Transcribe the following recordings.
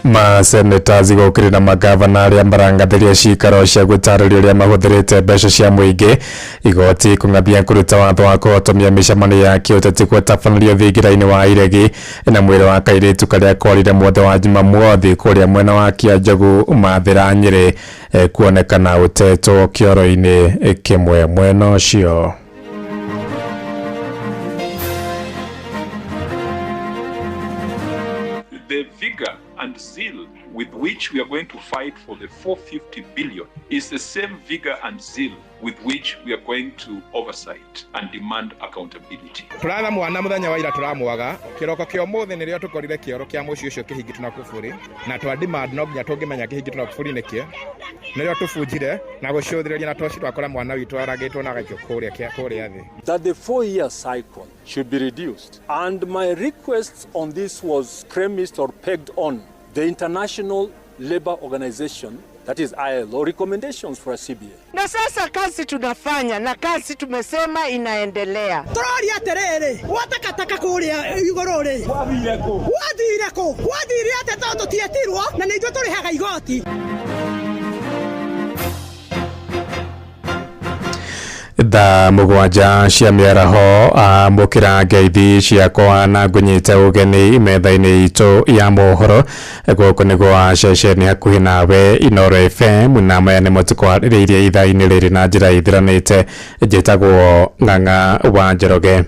Maseneta gũkĩrĩra magavana arĩa marangathĩria cikaro cia gũtarĩria ũrĩa mahũthĩrĩte mbeca cia mũingĩ. Igoti kũng'athia kũruta watho wa kũhotomia mĩcemanio ya kĩũteti gũtabanĩrio thingira-inĩ wa iregi, na mwĩrĩ wa kairĩtu karĩa korire mwothe wa Jumamothi kũrĩa mwena wa Kĩanjagu Mathĩra Nyĩrĩ kuonekana ũtetwo kĩoro-inĩ kĩmwe mwena ũcio. The vigor and zeal with which we are going to fight for the 450 billion is the same vigor and zeal with which we are going to oversight and demand accountability. Tũratha mwana mũthenya wa ira tũramwaga kĩroko kĩa ũmũthĩ nĩrĩo tũkorire kĩoro kĩa mũciĩ ũcio kĩhingĩtwo na kuburi, na twa demand no nginya tũngĩmenya kĩhingĩtwo na kuburi nĩkĩ, nĩrĩo tũbunjire na gũcũthĩrĩria na toci twakora mwana witũ aragĩtwo na agaikio kũrĩa kũrĩa thĩ. That the 4-year cycle should be reduced. And my request on this was premised or pegged on the International Labour Organization, that is ILO, recommendations for a CBA. Na sasa kazi tunafanya na kazi tumesema inaendelea. Tũroria atĩrĩrĩ, gwatakataka kũrĩa igũrũ rĩ, gwathire kũ? Gwathire atĩa tondũ tũtietirwo na nĩ ithuĩ tũrĩhaga igoti. Thaa 7 cia mĩaraho, amũkĩra ngeithi ciakwa na ngũnyite ũgeni metha-inĩ itũ ya mohoro. Gũkũ nĩ gwa ceceni hakuhĩ nawe Inooro FM, na maya nĩmo tũkwarĩrĩirie ithaa-inĩ rĩrĩ na njĩra ithiranĩte. Njĩtagwo Ng'ang'a wa Njoroge.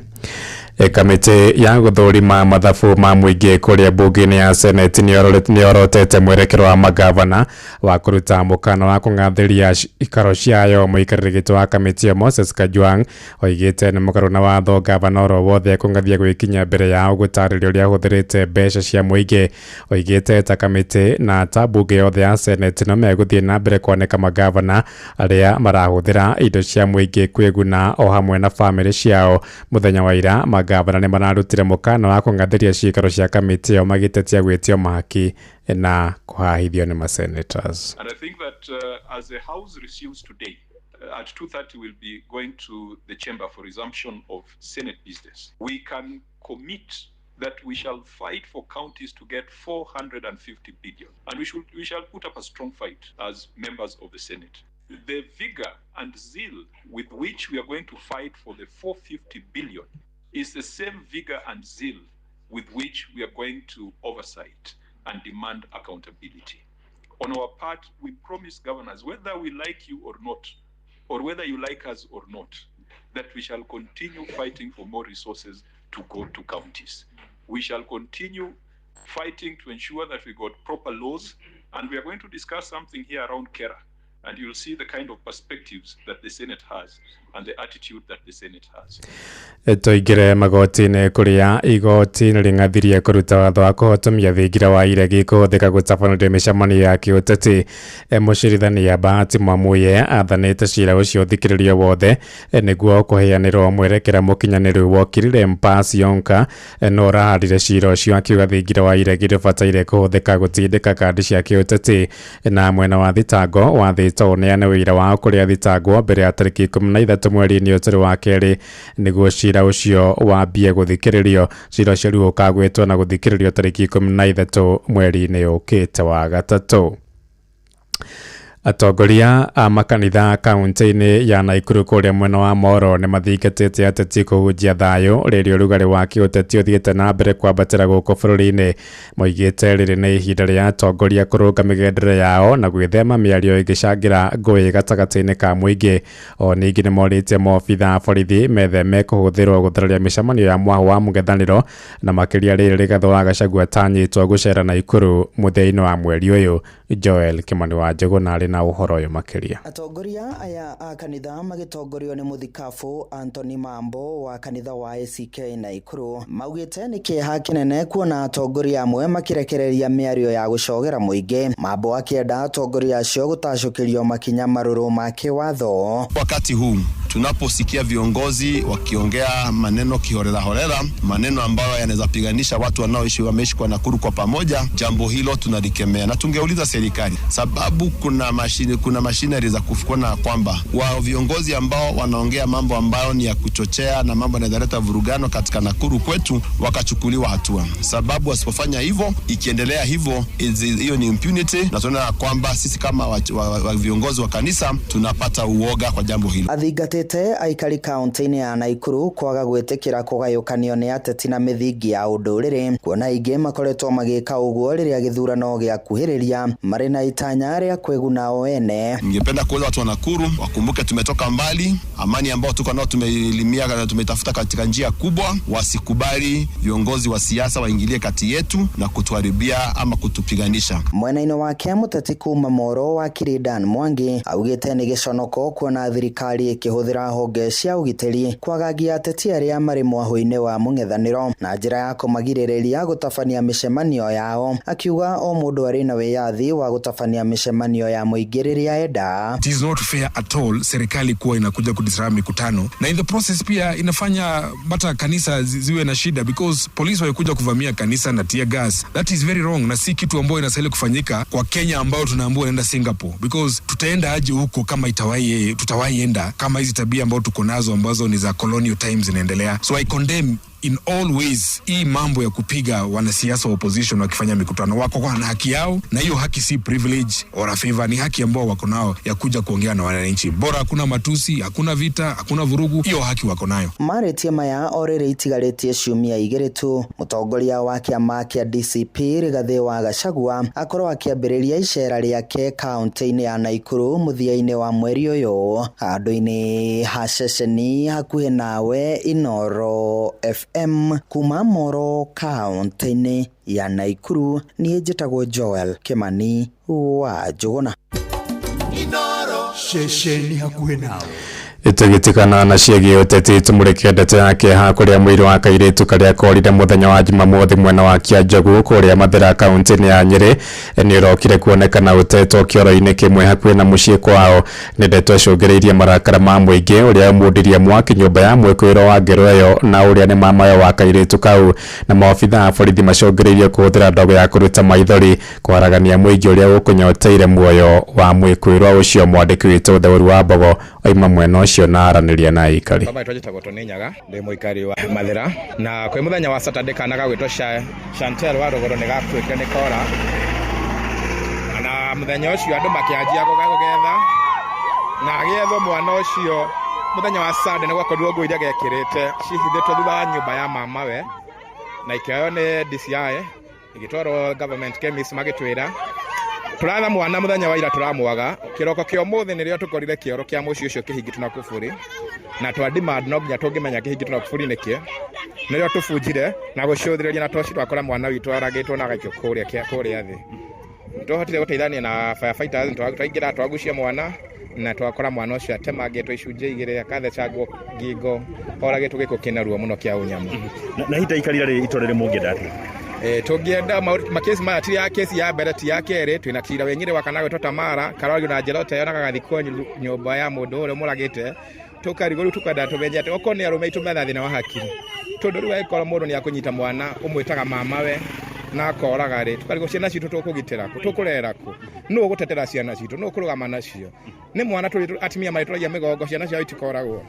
Kamĩtĩ ya gũthũrima mathabu ma mũingĩ kũrĩa mbunge-inĩ ya Senate nĩyorotete mwerekero wa magavana wa kũruta mũkana wa kũng'athĩria ikaro ciayo. Mũikarĩri gĩtĩ wa kamĩtĩ ĩyo Moses Kajwang' oigĩte nĩ mũgarũ na watho gavana oro wothe kũng'athia gwĩkinya mbere yao gũtarĩria ũrĩa ahũthĩrĩte mbeca cia mũingĩ. Oigĩte ta kamĩtĩ na ta mbunge yothe ya Senate no megũthiĩ na mbere kwanĩka magavana arĩa marahũthĩra indo cia mũingĩ kwĩguna o hamwe na bamĩrĩ ciao. Mũthenya wa ira magavana nĩ mararutire mũkana wa kũng'athĩria ciikaro cia kamĩtĩ ĩyo magĩtetia gwĩtio mahaki na kũhahithio nĩ masenators. And I think that as the House resumes today, at 2:30 we'll be going to the chamber for resumption of Senate business. We can commit that we shall fight for counties to get 450 billion. And we shall put up a strong fight as members of the Senate. The vigor and zeal with which we are going to fight for the 450 billion is the same vigor and zeal with which we are going to oversight and demand accountability. On our part, we promise governors, whether we like you or not, or whether you like us or not, that we shall continue fighting for more resources to go to counties. We shall continue fighting to ensure that we got proper laws, and we are going to discuss something here around KERA, and you'll see the kind of perspectives that the Senate has and the attitude that the Senate has. Tũingĩre magoti-inĩ kũrĩa igoti nĩ rĩng'athirie kũruta watho wa kũhotomia thingira wa iregi kũhũthĩka gũtabanĩria mĩcemanio ya kĩũteti. Mũcirithania Bahati Mwamuye athanĩte cira ũcio ũthikĩrĩrio wothe nĩguo kũheanĩrwo mwerekera mũkinyanĩru. Wokirire Mpasi Yonka no ũraharire cira ũcio akiuga thingira wa iregi ndũbataire kũhũthĩka gũtindĩka kandi cia kĩũteti. Na mwena wa thitango wathĩtwo ũneane ũira wao kũrĩa thitangwo mbere ya tarĩki 13 mweri-inĩ ũyũ tũrĩ wa kerĩ nĩguo cira ũcio wambie gũthikĩrĩrio. Cira ũcio rĩu ũkagwĩtwo na gũthikĩrĩrio tarĩki 13 mweri-inĩ ũkĩte wa gatatũ. Atongoria a makanitha kaunti-inĩ ya Naikuru kũrĩa mwena wa Moro nĩ mathingatĩte ateti kũhunjia thayũ rĩrĩa ũrugarĩ wa kĩũteti ũthiĩte na mbere kwambatĩra gũkũ bũrũri-inĩ. Moigĩte rĩrĩ nĩ ihinda rĩa atongoria kũrũnga mĩgendere yao na gwĩthema mĩario ĩngĩcangĩra ngũĩ gatagatĩ-inĩ ka mũingĩ. O ningĩ nĩ morĩtie maobitha a borithi metheme kũhũthĩrwo gũthararia mĩcemanio ya mwahũ wa mũng'ethanĩro, na makĩria rĩrĩ Rigathĩ wa Gachagua atanyĩtwo gũcera Naikuru mũthia-inĩ wa mweri ũyũ. Joel Kimani wa Njũgũna arĩ na ũhoro ũyũ makĩria. Atongoria aya a kanitha magĩtongorio nĩ mũthikabu Anthony Mambo wa kanitha wa ACK Naikuru maugĩte nĩ kĩeha kĩnene kuona atongoria amwe makĩrekereria mĩario ya gũcogera mũingĩ. Mambo akĩenda atongoria acio gũtacũkĩrio makinya marũrũ ma kĩwatho. Wakati huu Tunaposikia viongozi wakiongea maneno kiholela holela, maneno ambayo yanaweza piganisha watu wanaoishi wameishi kwa Nakuru kwa pamoja, jambo hilo tunalikemea, na tungeuliza serikali sababu kuna machinery za kuona kwamba wa viongozi ambao wanaongea mambo ambayo ni ya kuchochea na mambo yanaweza leta vurugano katika Nakuru kwetu wakachukuliwa hatua, sababu wasipofanya hivyo, ikiendelea hivyo, hiyo ni impunity, na tunaona kwamba sisi kama wa viongozi wa kanisa tunapata uoga kwa jambo hilo. Athingatĩte aikari kaunti-inĩ ya Naikuru kwaga gwĩtĩkĩra kũgayũkanio nĩ ateti na mĩthingi ya ũndũrĩrĩ, kuona aingĩ makoretwo magĩka ũguo rĩrĩa gĩthurano gĩakuhĩrĩria marĩ na itanya rĩa kwĩguna o ene. Ningependa kuuliza watu wa Nakuru wakumbuke tumetoka mbali, amani ambayo tuko nao tumeilimia, tumeitafuta katika njia kubwa. Wasikubali viongozi wa siasa waingilie kati yetu na kutuharibia ama kutupiganisha. Mwena-inĩ wake mũteti kuma Moro wa Kiridan Mwangi augĩte nĩ gĩconoko kuona thirikari ĩkĩhũthĩra honge cia ũgitĩri kwagagia ateti arĩa marĩ mwahũ-inĩ wa mũng'ethanĩro na njĩra ya kũmagirĩrĩria gũtabania mĩcemanio yao, akiuga o mũndũ arĩ na wĩyathi wa gũtabania mĩcemanio ya mũingĩ rĩrĩa enda. It is not fair at all serikali kuwa inakuja kudisrupt mikutano, na in the process pia inafanya hata kanisa ziwe na shida because polisi walikuja kuvamia kanisa na tear gas. That is very wrong, na si kitu ambayo inastahili kufanyika kwa Kenya ambayo tunaambiwa inaenda Singapore, because tutaenda aje huko kama tutawahi enda kama hizi tabia ambayo tuko nazo ambazo ni za colonial times zinaendelea. So I condemn in all ways hii mambo ya kupiga wanasiasa wa opposition wakifanya mikutano. Wako kwa na haki yao, na hiyo haki si privilege or a favor, ni haki ambao wako nao ya kuja kuongea na wananchi. Bora hakuna matusi, hakuna vita, hakuna vurugu, hiyo haki wako nayo. Marĩtie maya o rĩrĩ itigarĩtie ciumia igĩrĩ tu, mũtongoria wa kĩama kĩa DCP Rigathĩ wa Gachagua akorwo akĩambĩrĩria icera rĩake kaunti-inĩ ya Naikuru mũthia-inĩ wa mweri ũyũ, handũ-inĩ ha ceceni hakuhĩ nawe Inooro FM kuma Moro kaunti-inĩ ya Naikuru. Niĩ njĩtagwo Joel Kimani wa Njũgũna. Ceceni hakuhĩ nawe. Tũgĩtigana na ciĩgiĩ ũteti, tũmũrĩke ndeto ya kĩeha kũrĩa mwĩrĩ wa kairĩtu karĩa korire mũthenya wa Jumamothi mwena wa Kĩanjagu kũrĩa Mathĩra kaunti-inĩ ya Nyĩrĩ nĩ ũrokire kuonekana ũtetwo kĩoro-inĩ kĩmwe hakuhĩ na mũciĩ kwao. Nĩ ndeto ĩcũngĩrĩirie marakara ma mũingĩ ũrĩa ũmundirie mwaki nyũmba ya mwĩkũĩrwo wa ngero ĩyo na ũrĩa nĩ mamayo wa kairĩtu kau, na maobitha a borithi macũngĩrĩirie kũhũthĩra ndogo ya kũruta maithori kwaragania mũingĩ ũrĩa ũkũnyoteire muoyo wa mwĩkũĩrwo ũcio. Mwandĩki witũ Theuru wa Mbogo oima mwena ũcio na aranĩria na aikari. Baba itwa njĩtagwo Tony Nyaga, ndĩ mũikari wa Mathĩra, na kwĩ mũthenya wa Saturday kana gagwĩtwo Chantel wa Rũgũrũ nĩ gakuĩkire nĩ kora, na mũthenya ũcio andũ makĩanjia gũgetha, na agĩethwo mwana ũcio mũthenya wa Sunday nĩ gwakorirwo nguo iria gekĩrĩte cihithĩtwo thutha wa nyũmba ya mamawe, na ikĩoywo nĩ DCI ĩgĩtwarwo government chemist magĩtwĩra tũratha mwana mũthenya wa ira tũramwaga. Kĩroko kĩa ũmũthĩ nĩrĩo tũkorire kĩoro kĩa mũciĩ ũcio kĩhingĩtwo na kũburi, na twa demand no nginya tũngĩmenya kĩhingĩtwo na kũburi nĩkĩ, nĩrĩo tũbunjire na gũcũthĩrĩria na toci twakora mwana witũ aragĩtwo na agaikio kũrĩa thĩ. Nĩtwahotire gũteithania na firefighters, twaingĩra twagucia mwana na twakora mwana ũcio atemangĩtwo icunjĩ igĩrĩ, akathecangwo ngingo, oragĩtwo gĩko kĩna ruo mũno kĩa ũnyamũ. Na hita ikarira rĩ itora rĩ mũngĩenda atĩa? Tũngĩenda makesi maya ti ya kesi ya mbere ti ya kerĩ, twĩna cira wenyire wa kana gwĩtwo Tamara karoragio na njĩra ta ĩyo na gagathikwo nyũmba ya mũndũ ũrĩa mũragĩte. Tũkarigwo rĩu tũkenda tũmenye atĩ okorwo nĩ arũme aitũ metha thĩna wa hakiri, tondũ rĩu angĩkorwo mũndũ nĩ akũnyita mwana ũmwĩtaga mamawe na akoraga rĩ, tũkarigwo ciana citũ tũkũgitĩra kũ, tũkũrera kũ, nũ ũgũtetera ciana citũ, nũ ũkũrũgama nacio? Nĩ mwana tũrĩ atumia marĩtũragia mĩgongo, ciana ciao itikoragwo.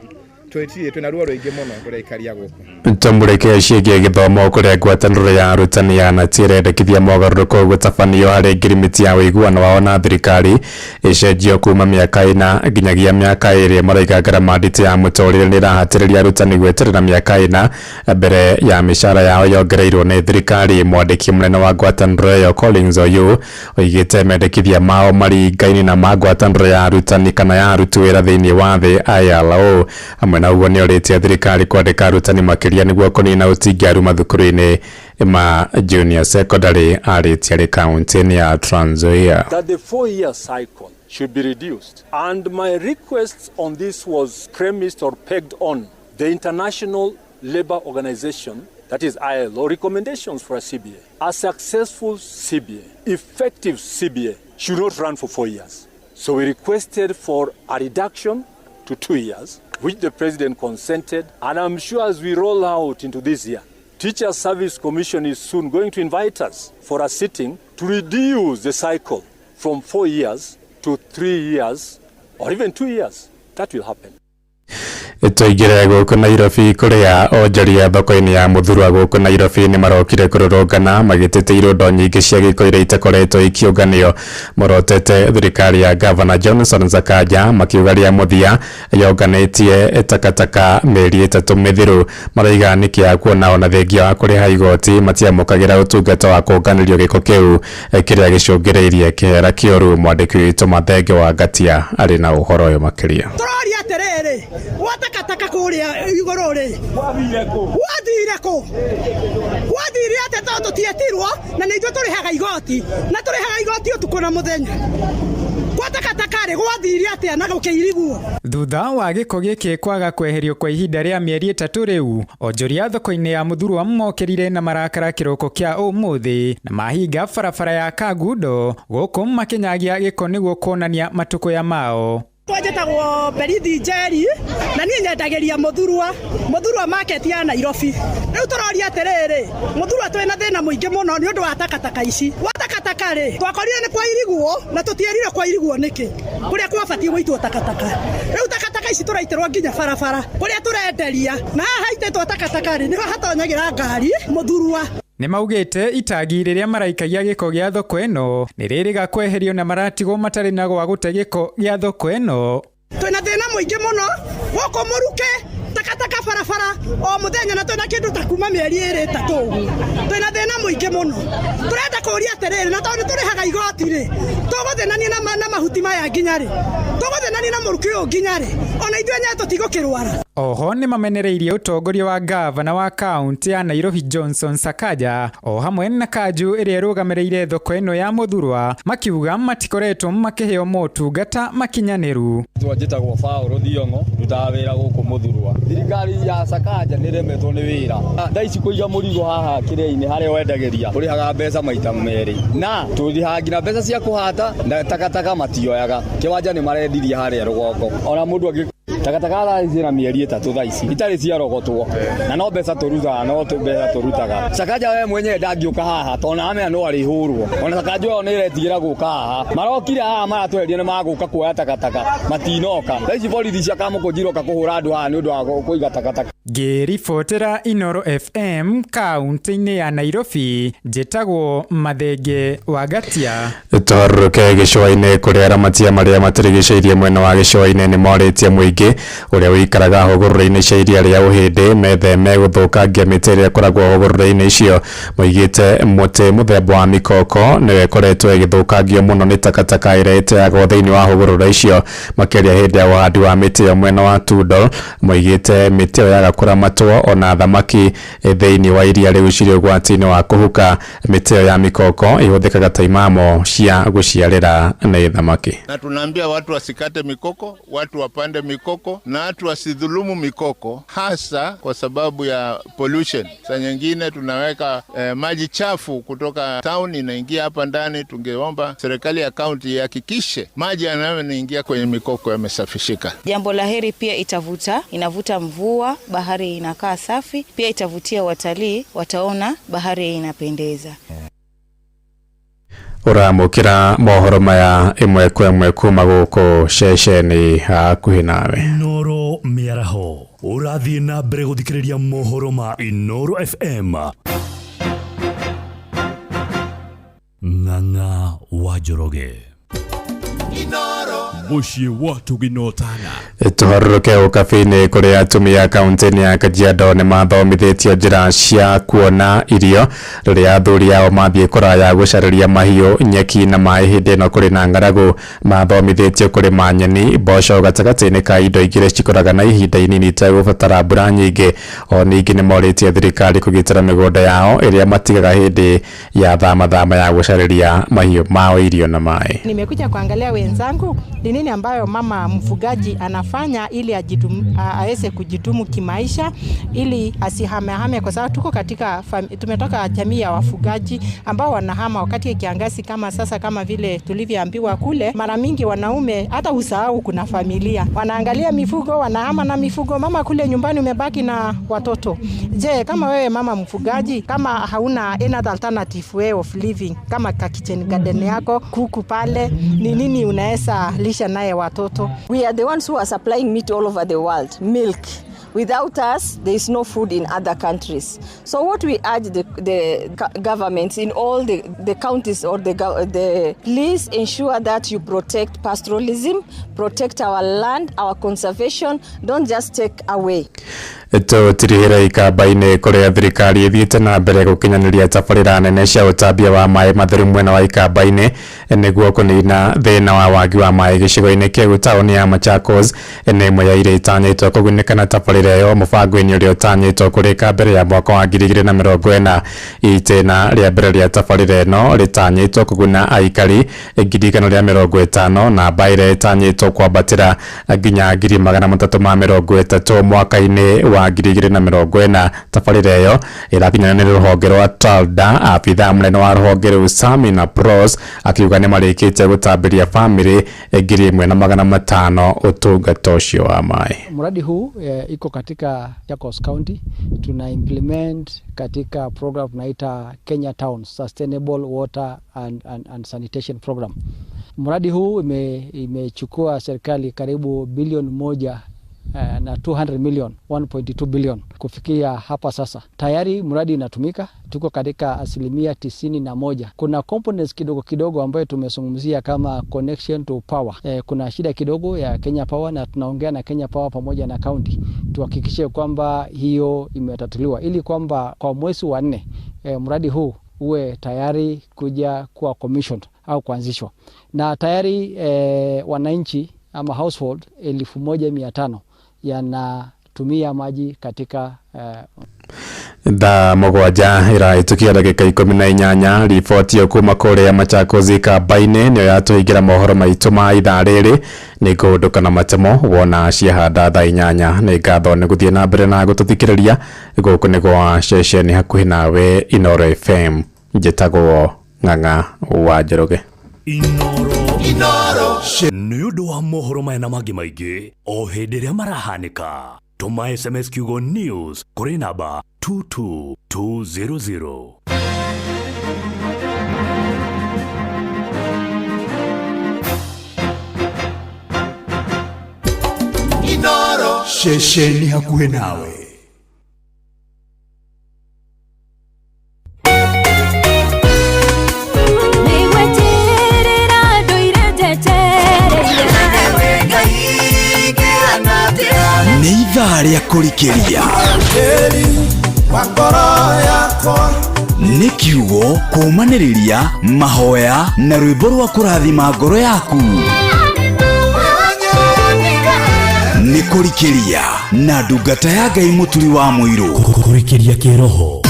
Twĩtirĩ twĩna ruo rũingĩ mũno tũraikaria gũkũ. Tũmũrĩke ciĩgiĩ gĩthomo kũrĩa ngwatanĩro ya arutani ya KNUT ĩrendekithia mogarũrũku gũtabanio harĩ ngirimiti ya ũiguano wao na thirikari ĩcenjio kuma mĩaka 4 nginyagia mĩaka 2. Marauga ngarama nditũ ya mũtũrĩre nĩ ĩrahatĩrĩria arutani gweterera mĩaka 4 mbere ya mĩcara yao yongereirwo nĩ thirikari. Mwandĩki mũnene wa ngwatanĩro ĩyo Collins Oyuu oigĩte mendekithia mao maringaine na ma ngwatanĩro ya arutani kana ya aruti wĩra thĩinĩ wa thĩ ILO. Hamwe na ũguo nĩ orĩtie thirikari kwandĩka arutani makĩria nĩguo kũnina ũtingiaru mathukuru-inĩ ma junior secondary arĩtie arĩ kaunti-inĩ ya Trans Nzoia. That the 4-year cycle should be reduced, and my request on this was premised or pegged on the International Labour Organization, that is ILO, recommendations for a CBA. A successful CBA, effective CBA, should not run for 4 years. So we requested for a reduction to 2 years. which the president consented. And I'm sure as we roll out into this year, Teacher Service Commission is soon going to invite us for a sitting to reduce the cycle from 4 years to 3 years or even 2 years. That will happen. Tũingĩre gũkũ Nairobi kũrĩa onjoria thoko-inĩ ya Muthurwa gũkũ Nairobi nĩ marokire kũrũrũngana magĩtĩte irũndo nyingĩ cia gĩko iria itakoretwo ikĩũnganio. Morotete thirikari ya Governor Johnson Sakaja makiuga rĩa mũthia yonganĩtie takataka mĩeri 3 mĩthiru. Maraiga nĩ kĩa kuona ona thengia wa kũrĩha igoti matiamũkagĩra ũtungata wa kũnganĩrio gĩko kĩu kĩrĩa gĩcũngĩrĩirie kĩhera kĩũru. Mwandĩki witũ Mathenge wa Ngatia arĩ na ũhoro ũyũ makĩria. Tũroria atĩrĩrĩ, gwatakataka kũrĩa igũrũ rĩ gwathire kũ? Gwathire atĩa tondũ tũtietirwo na nĩ ithuĩ tũrĩhaga igoti na tũrĩhaga igoti ũtukũ na mũthenya. Gwatakataka rĩ gwathire atĩa na gũkĩiriguo? Thutha wa gĩko gĩkĩ kwaga kweherio kwa ihinda rĩa mĩeri 3 rĩu, onjoria thoko-inĩ ya Muthurwa mokĩrire na marakara kĩroko kĩa ũmũthĩ na mahinga barabara ya Kangundo gũkũ makĩnyagia gĩko nĩguo kuonania matukũya mao. Twanjĩtagwo Berithi Njeri na niĩ nyendagĩria Muthurwa market ya Nairobi. Rĩu tũroria atĩrĩrĩ, Muthurwa twĩna thĩna mũingĩ mũno nĩ ũndũ wa takataka ici. Gwa takataka rĩ, twakorire nĩ kwairiguo na tũtierire kwairiguo nĩkĩ kũrĩa kwabatiĩ gũitwo takataka. Rĩu takataka ici tũraitĩrwo nginya barabara kũrĩa tũrenderia, na haha haitĩtwo takataka rĩ nĩho hatonyagĩra ngari Muthurwa. Nĩ maugĩte itangi rĩrĩa maraikagia gĩko gĩa thoko ĩno nĩ rĩrĩga kweherio na maratigwo matarĩ na gwa gũte gĩko gĩa thoko ĩno. Twĩna thĩna mũingĩ mũno gũkũ mũruke takataka barabara o mũthenya na twĩna kĩndũ ta kuma mĩeri 2 3 ũguo. Twĩna thĩna mũingĩ mũno. Tũrenda kũũria atĩrĩrĩ, na tondũ nĩ tũrĩhaga igoti rĩ, tũgũthĩnania na mahuti maya nginya rĩ? Tũgũthĩnania na mũrukĩ ũyũ nginya rĩ? Ona ithuĩ enyewe tũtigũkĩrwara. Oho nĩ mamenereirie ũtongoria wa gavana wa kaunti ya Nairobi Johnson Sakaja o hamwe na kanju ĩrĩa ĩrũgamĩrĩire thoko ĩno ya Muthurwa makiuga matikoretwo makĩheo motungata makinyanĩru. Twanjĩtagwo Paul Thiong'o, ndutaga wĩra gũkũ Muthurwa. Thirikari ya Sakaja nĩ ĩremetwo nĩ wĩra. Thaa ici kũiga mũrigo haha kĩrĩa-inĩ harĩa wendagĩria ũrĩhaga mbeca maita merĩ, na tũrĩhaga nginya mbeca cia kũhata na takataka matioyaga. Kĩwanja nĩ marendirie harĩa rũgongo, ona mũndũ angĩ takataka thaa ici na mĩeri 3 thaa ici itarĩ ciarogotwo, na no mbeca tũrutaga, no mbeca tũrutaga. Sakaja we mwenyewe ndangĩũka haha tondũ amenya no arĩhũrwo. Ona Sakaja ũyũ nĩ aretigĩra gũka haha. Marokire haha maratweheria nĩ magũka kuoya takataka, matinoka. Thaa ici borithi cia Kamũkũnji iroka kũhũra andũ haha nĩ ũndũ wa kũiga takataka. Ngĩribotera Inoro FM kaunti-inĩ ya Nairobi, njĩtagwo Mathenge wa Ngatia. Tũharũrũke gĩcũa-inĩ kũrĩa aramatia marĩa matũrigicĩirie mwena wa gĩcũa-inĩ nĩ morĩtie mũingĩ ũrĩa ũikaraga hũgũrũrũ-inĩ cia iria rĩa Ũhĩndĩ metheme gũthũkangia mĩtĩ ĩrĩa ĩkoragwo hũgũrũrũ-inĩ icio. Moigĩte mũtĩ mũthemba wa mikoko nĩyo ĩkoretwo ĩgĩthũkangio mũno nĩ takataka ĩrĩa ĩteagwo thĩinĩ wa hũgũrũrũ icio, makĩria hĩndĩ ya ũhandi wa mĩtĩ ĩyo mwena wa Tudor. Moigĩte mĩtĩ ĩyo yaga kũramatwo ona thamaki thĩinĩ wa iria rĩu cirĩ ũgwati-inĩ wa kũhuka. Mĩtĩ ĩyo ya mikoko ĩhũthĩkaga ta imamo cia gũciarĩra nĩ thamaki. Na tunaambia watu wasikate mikoko, watu wapande mikoko na watu wasidhulumu mikoko, hasa kwa sababu ya pollution. Saa nyingine tunaweka maji chafu kutoka town inaingia hapa ndani. Tungeomba serikali ya county ihakikishe maji yanayoingia kwenye mikoko yamesafishika. Jambo la heri pia inavuta mvua, bahari inakaa safi, pia itavutia watalii, wataona bahari inapendeza. Ũramũkĩra mohoro maya ĩmwe kwa ĩmwe kuma gũkũ ceceni hakuhĩ nawe. Inoro mĩaraho ũrathiĩ na mbere gũthikĩrĩria mohoro ma Inoro FM. Ng'ang'a wa Njoroge. Mũciĩ wa tũginotana. Tũharũrũke ũkabi-inĩ kũrĩa atumia kaunti-inĩ ya Kajiado nĩ mathomithĩtio njĩra cia kuona irio rĩrĩa athuri ao mathiĩ kũraya gũcarĩria mahiũ nyeki na maĩ hĩndĩ ĩno kũrĩ na ng'aragu. Mathomithĩtio kũrĩma nyeni, mboco gatagatĩ-inĩ ka indo igĩrĩ cikũraga na ihinda inini itegũbatara mbura nyingĩ. O ningĩ nĩ morĩtie thirikari kũgitĩra mĩgũnda yao ĩrĩa matigaga hĩndĩ ya thamathama ya gũcarĩria mahiũ mao irio na maĩ. Nimekuja kuangalia Tunaangalia wenzangu ni nini ambayo mama mfugaji anafanya ili aweze kujitumu kimaisha, ili asihamehame, kwa sababu tuko katika tumetoka jamii ya wafugaji ambao wanahama wakati ya kiangazi kama sasa, kama vile tulivyoambiwa kule. Mara mingi wanaume hata usahau kuna familia, wanaangalia mifugo, wanahama na mifugo. Mama kule nyumbani umebaki na watoto. Je, kama wewe mama mfugaji, kama hauna any other alternative way of living, kama ka kitchen garden yako, kuku pale, ni nini unaweza lisha naye watoto? We are the ones who are supplying meat all over the world, milk. Without us, there is no food in other countries. So what we urge the governments in all the counties or the please ensure that you protect pastoralism, protect our land, our conservation. Don't just take away. Tũtirihĩre ikamba-inĩ kũrĩa thirikari ĩthiĩte na mbere gũkinyanĩria tabarĩra nene cia ũtambia wa maĩ matheru mwena wa ikamba-inĩ nĩguo kũnina thĩna wa wagi wa maĩ gĩcigo-inĩ kĩu. Taũni ya Machakos nĩ ĩmwe ya iria itanyĩtwo kũgunĩka na tabarĩra ĩyo mũbango-inĩ ũrĩa ũtanyĩtwo kũrĩka mbere ya mwaka wa 2040. Itĩna rĩa mbere rĩa tabarĩra ĩno rĩtanyĩtwo kũguna aikari 150,000 na mba ĩrĩa ĩtanyĩtwo kwambatĩra nginya 330,000 mwaka-inĩ wa 2040. Tabarĩra ĩyo ĩrakinyanĩrio nĩ rũhonge rwa TALDA. Abithaa mũnene wa rũhonge rũu Samina Pros akiuga nĩ marĩkĩtie gũtambĩria bamĩrĩ 1500 ũtungata ũcio wa maĩ. Mradi huu iko katika Machakos County. Tuna implement katika program tunaita Kenya Towns Sustainable Water and Sanitation Program. Mradi huu imechukua serikali karibu bilioni 1 na 200 million, 1.2 billion kufikia hapa sasa. Tayari mradi inatumika, tuko katika 91%. Kuna components kidogo kidogo ambayo tumezungumzia kama connection to power. Kuna shida kidogo ya Kenya Power na tunaongea na Kenya Power pamoja na county tuhakikishe kwamba hiyo imetatuliwa ili kwamba kwa mwezi wa 4 mradi huu uwe tayari kuja kuwa commissioned au kuanzishwa. Na tayari wananchi ama household 1500 yanatumia maji katika Thaa 7 ĩrahĩtũkia ndagĩka 18. Riboti ĩyo kuma kũrĩa Machakos ikamba-inĩ nĩyo yatũhingĩra mohoro maitũ ma ithaa rĩrĩ. Nĩ ngũhũndũka na matemo wona ciahanda thaa 8. Nĩ ngatho nĩ gũthiĩ na mbere na gũtũthikĩrĩria. Gũkũ nĩ gwa ceceni hakuhĩ nawe Inooro FM. Njĩtagwo Ng'ang'a wa Njoroge. Inoro nĩ ũndũ wa mohoro maya na mangĩ maingĩ o hĩndĩ ĩrĩa marahanĩka, tũma SMS kiugo news kũrĩ namba 22200. Inoro ceceni hakuhĩ nawe. Nĩ ithaa rĩa kũrikĩria, nĩ kiugo kũũmanĩrĩria, mahoya na rwĩmbo rwa kũrathima ngoro yaku. Nĩ kũrikĩria na ndungata ya Ngai Mũturi wa Mũirũ. Kũrikĩria kĩroho.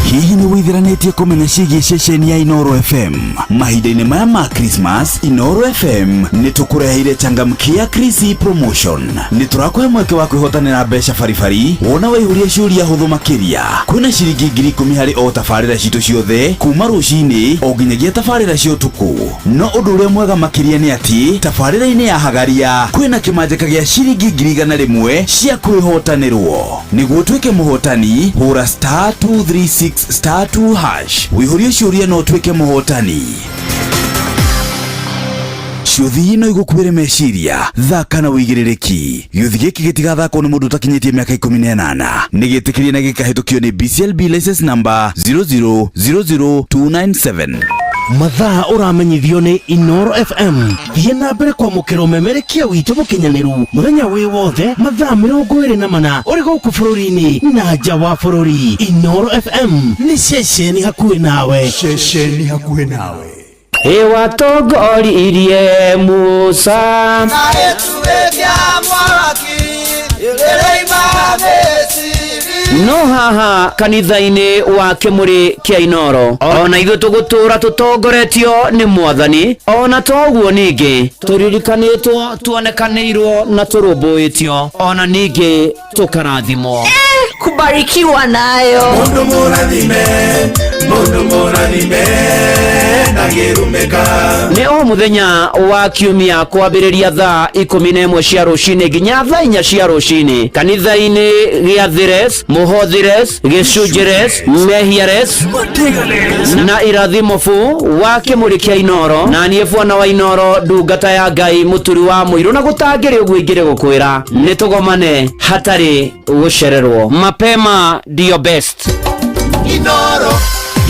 Hihi nĩ wĩithiranĩtie kũmenya ciĩgiĩ ceceni ya Inooro FM? Mahinda-inĩ maya ma Christmas, Inooro FM nĩ tũkũreheire changamkia Krisi promotion. Nĩ tũrakũhe mweke wa kwĩhotanĩra mbeca baribari wona waihũria ciũria hũthũ makĩria. Kwĩna ciringi 10,000 harĩ o tabarĩra citũ ciothe kuma rũcinĩ o nginyagia tabarĩra cia ũtukũ. No ũndũ ũrĩa mwega makĩria nĩ atĩ tabarĩra-inĩ ya Hagaria kwĩna kĩmanjĩka gĩa ciringi 100,000 cia kwĩhotanĩrwo. Nĩguo ũtuĩke mũhotani, hũra *236 *2# wĩihũrie ciũria na ũtuĩke mũhotani. Ciũthi no igũkuĩre meciria, thaka na wĩigĩrĩrĩki. Gĩũthi gĩkĩ gĩtigathakwo nĩ mũndũ ũtakinyĩtie mĩaka 18. Nĩ gĩtĩkĩrie na gĩkahĩtũkio nĩ BCLB license number 0000297. Mathaa ũramenyithio nĩ Inooro FM. Thiĩ na mbere kwamũkĩra ũmemerekia witũ mũkinyanĩru mũthenya wĩ wothe mathaa 24 ũrĩ gũkũ bũrũri-inĩ na nja wa bũrũri. Inooro FM nĩ ceceni hakuhĩ nawe. Ceceni hakuhĩ nawe. Ĩwatongoririe Musa No haha kanitha-inĩ wa kĩmũrĩ kĩa Inoro, ona ithuĩ tũgũtũra tũtongoretio nĩ Mwathani. Ona toguo ningĩ tũririkanĩtwo, tuonekanĩirwo na tũrũmbũĩtio, ona ningĩ tũkarathimwo. Kubarikiwa nayo. Mundu mũrathime, mundu mũrathime, ndangĩrumĩka. Nĩ o mũthenya wa kiumia kwambĩrĩria thaa 11 cia rũcinĩ nginya thaa 4 cia rũcinĩ, kanitha-inĩ gĩa Thires, Mũhothires, Gĩcunjĩres, Mehiares na Irathimobu wa kĩmũrĩ kĩa Inoro. Na niĩ bwana wa Inoro, ndungata ya Ngai, mũturi wa mũirũ, na gũtangĩrĩ ũguo ingĩrĩ gũkwĩra nĩ tũgomane hatarĩ gũcererwo. Mapema ndio best. Inoro.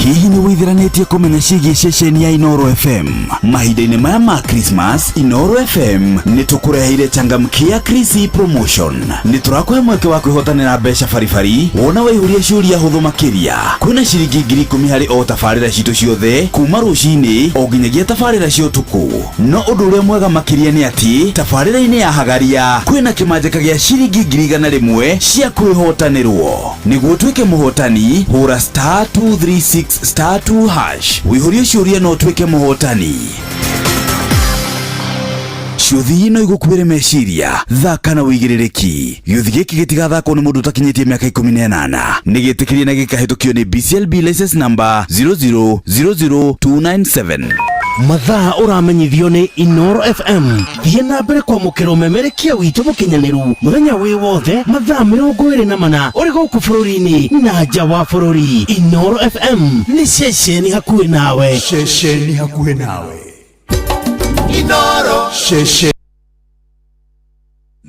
Hihi nĩ wĩithiranĩtie kũmenya ciĩgiĩ ceceni ya Inoro FM? Mahinda-inĩ maya ma Christmas, Inoro FM nĩ tũkũreheire changamkia Krisi promotion. Nĩ tũrakũhe mweke wa kwĩhotanĩra mbeca baribari wona waihũria ciũria hũthũ makĩria. Kwĩna ciringi 10,000 harĩ o tabarĩra citũ ciothe kuma rũcinĩ o nginyagia tabarĩra cia ũtukũ. No ũndũ ũrĩa mwega makĩria nĩ atĩ tabarĩra-inĩ ya Hagaria kwĩna kĩmanjĩka gĩa ciringi 100,000 cia kwĩhotanĩrwo. Nĩguo ũtuĩke mũhotani, hũra star 236 star 2 hash, wĩihũrie ciũria na ũtuĩke mũhotani. Ciũthi no igũkuĩre meciria. Thaka na wĩigĩrĩrĩki. Gĩũthi gĩkĩ gĩtigathakwo nĩ mũndũ ũtakinyĩtie mĩaka 18. Nĩ gĩtĩkĩrie na gĩkahĩtũkio nĩ BCLB license number 0000297. Mathaa ũramenyithio nĩ Inoro FM. Thiĩ na mbere kwamũkĩra ũmemerekia witũ mũkinyanĩru mũthenya wĩ wothe mathaa 24 ũrĩ gũkũ bũrũri-inĩ na nja wa bũrũri. Inoro FM nĩ ceceni hakuhĩ nawe. Ceceni hakuhĩ nawe. Inoro. Cece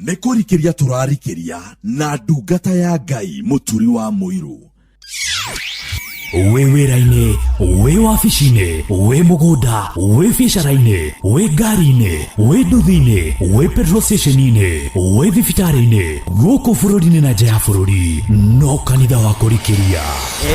nĩ kũrikĩria tũrarikĩria na ndungata ya Ngai, mũturi wa mũirũ. Wĩ wĩra-inĩ, wĩ wabici-inĩ, wĩ mũgũnda, wĩ biacara-inĩ, wĩ ngari-inĩ, wĩ nduthi-inĩ, wĩ petrol station-inĩ, wĩ thibitarĩ-inĩ, gũkũ bũrũri-inĩ na nja ya bũrũri, no kanitha wa kũrikĩria.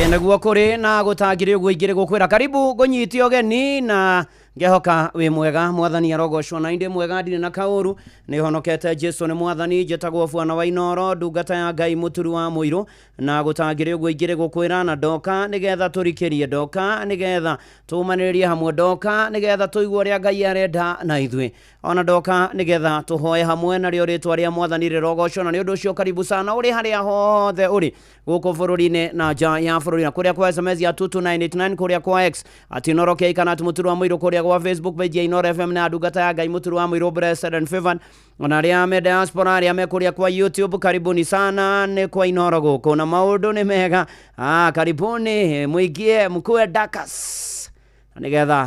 Ĩ naguo kũrĩ na gũtangĩrĩ ũguo ingĩrĩ gũkwĩra karibu, ngũnyite ũgeni na ngehoka wĩ mwega. Mwathani arogocwo. Na indĩ mwega, ndirĩ na kaũru, nĩ honokete. Jesu nĩ Mwathani. Njĩtagwo bwana wa Inoro, ndungata ya Ngai, mũturi wa mũirũ, na gũtangĩrĩ ũguo ingĩrĩ gũkwĩra na ndoka nĩgetha tũrikĩrie, ndoka nĩgetha tũmanĩrĩrie hamwe, ndoka nĩgetha tũigue ũrĩa Ngai arenda na ithuĩ, ona ndoka nĩgetha tũhoe hamwe, narĩo rĩtwa rĩa Mwathani rĩrogocwo. Na nĩ ũndũ ũcio karibu sana ũrĩ harĩa hothe ũrĩ gũkũ bũrũri-inĩ na nja ya bũrũri, na kũrĩa kwa SMS ya 22989, kũrĩa kwa X at Inoro K kana at mũturi wa mũirũ, kũrĩa gwa Facebook page ya Inoro FM na ndungata ya Ngai mũturi wa mũirũ, blessed and favored. Ona arĩa me diaspora, arĩa me kũrĩa kwa YouTube, karibuni sana. Nĩ kwa Inoro gũkũ na maũndũ nĩ mega. Karibuni mũingie mkue dakas nĩgetha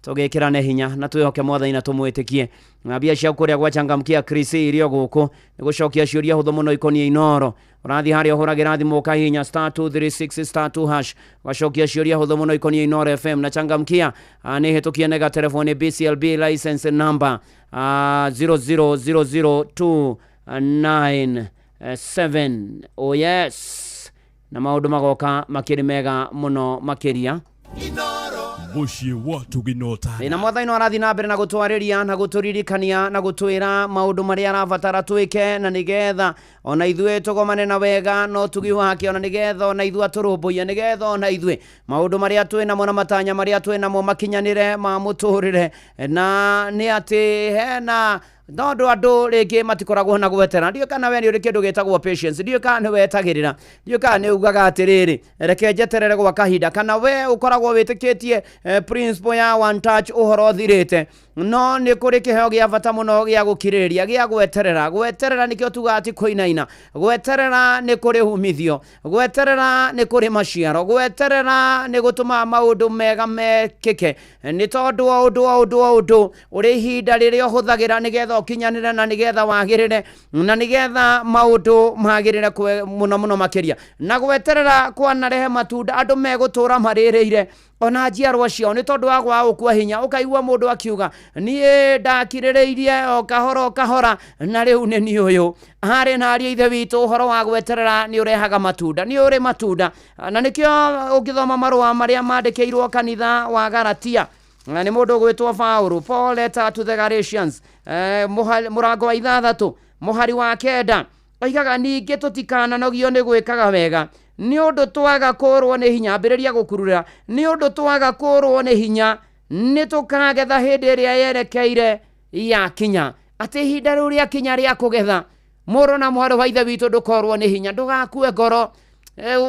tũgĩkĩrane hinya na twĩhoke Mwathani na tũmwĩtĩkie. Na mbia cia kũrĩa gwa changamkia Krisi irio gũkũ nĩ gũcokia ciũria hũthũ mũno ikoniĩ Inoro. Ũrathiĩ harĩa ũhũragĩra thimũ, ũkahihinya star 236 star 2 hash, ũgacokia ciũria hũthũ mũno ikoniĩ Inoro FM na changamkia. Nĩ hĩtũkie nega telefoni BCLB license number 0000297. Oh yes, na maũndũ magoka makĩrĩ mega mũno makĩria. Mũciĩ wa Tuginota. Na Mwathani no arathiĩ na mbere na gũtwarĩria na gũtũririkania na gũtwĩra maũndũ marĩa arabatara twĩke, na nĩgetha ona ithuĩ tũgomane na wega na ũtugi wake, ona nĩgetha ona ithuĩ atũrũmbũiye, nĩgetha ona ithuĩ maũndũ marĩa twĩ namo na matanya marĩa twĩ namo makinyanĩre ma mũtũrĩre. Na nĩ atĩ hena tondũ andũ rĩngĩ matikoragwo na gwetera. Ndiũĩ kana we nĩ ũrĩ kĩndũ gĩtagwo patience, ndiũĩ kana nĩ wetagĩrĩra, ndiũĩ kana nĩ ugaga atĩrĩrĩ, reke njeterere gwa kahinda, kana we ũkoragwo wĩtĩkĩtie principle ya one touch, ũhoro ũthirĩte. No nĩ kũrĩ kĩheo gĩa bata mũno gĩa gũkirĩrĩria, gĩa gweterera. Gweterera nĩkĩo tugaga ti kũinaina. Gweterera nĩ kũrĩ umithio, gweterera nĩ kũrĩ maciaro, gweterera nĩ gũtũmaga maũndũ mega mekĩke, nĩ tondũ o ũndũ o ũndũ o ũndũ ũrĩ ihinda rĩrĩa ũhũthagĩra nĩgetha ũkinyanĩre na nĩgetha wagĩrĩre na nĩgetha maũndũ magĩrĩre mũno mũno makĩria. Na gweterera kwanarehe matunda andũ megũtũra marĩrĩire ona njiarwa ciao, nĩ tondũ wa gwaga gũkua hinya. Ũkaigua mũndũ akiuga, niĩ ndakirĩrĩirie o kahora o kahora na rĩu nĩ niĩ ũyũ. Harĩ na ariũ ithe witũ, ũhoro wa gweterera nĩ ũrehaga matunda, nĩ ũrĩ matunda. Na nĩkĩo ũngĩthoma marũa marĩa mandĩkĩirwo kanitha wa Galatia na nĩ mũndũ ũgwĩtwo Paũlũ, Paul letter to the Galatians, mũrango wa 6 mũhari wa 9. Oigaga ningĩ tũtikananogio nĩ gwĩkaga wega, nĩ ũndũ twaga kũrwo nĩ hinya, ambĩrĩria gũkurura, nĩ ũndũ twaga kũrwo nĩ hinya nĩ tũkagetha hĩndĩ ĩrĩa yerekeire yakinya. Atĩ ihinda rĩu rĩakinya rĩa kũgetha, mũrũ na mwarĩ wa ithe witũ, ndũkorwo nĩ hinya, ndũgakue ngoro,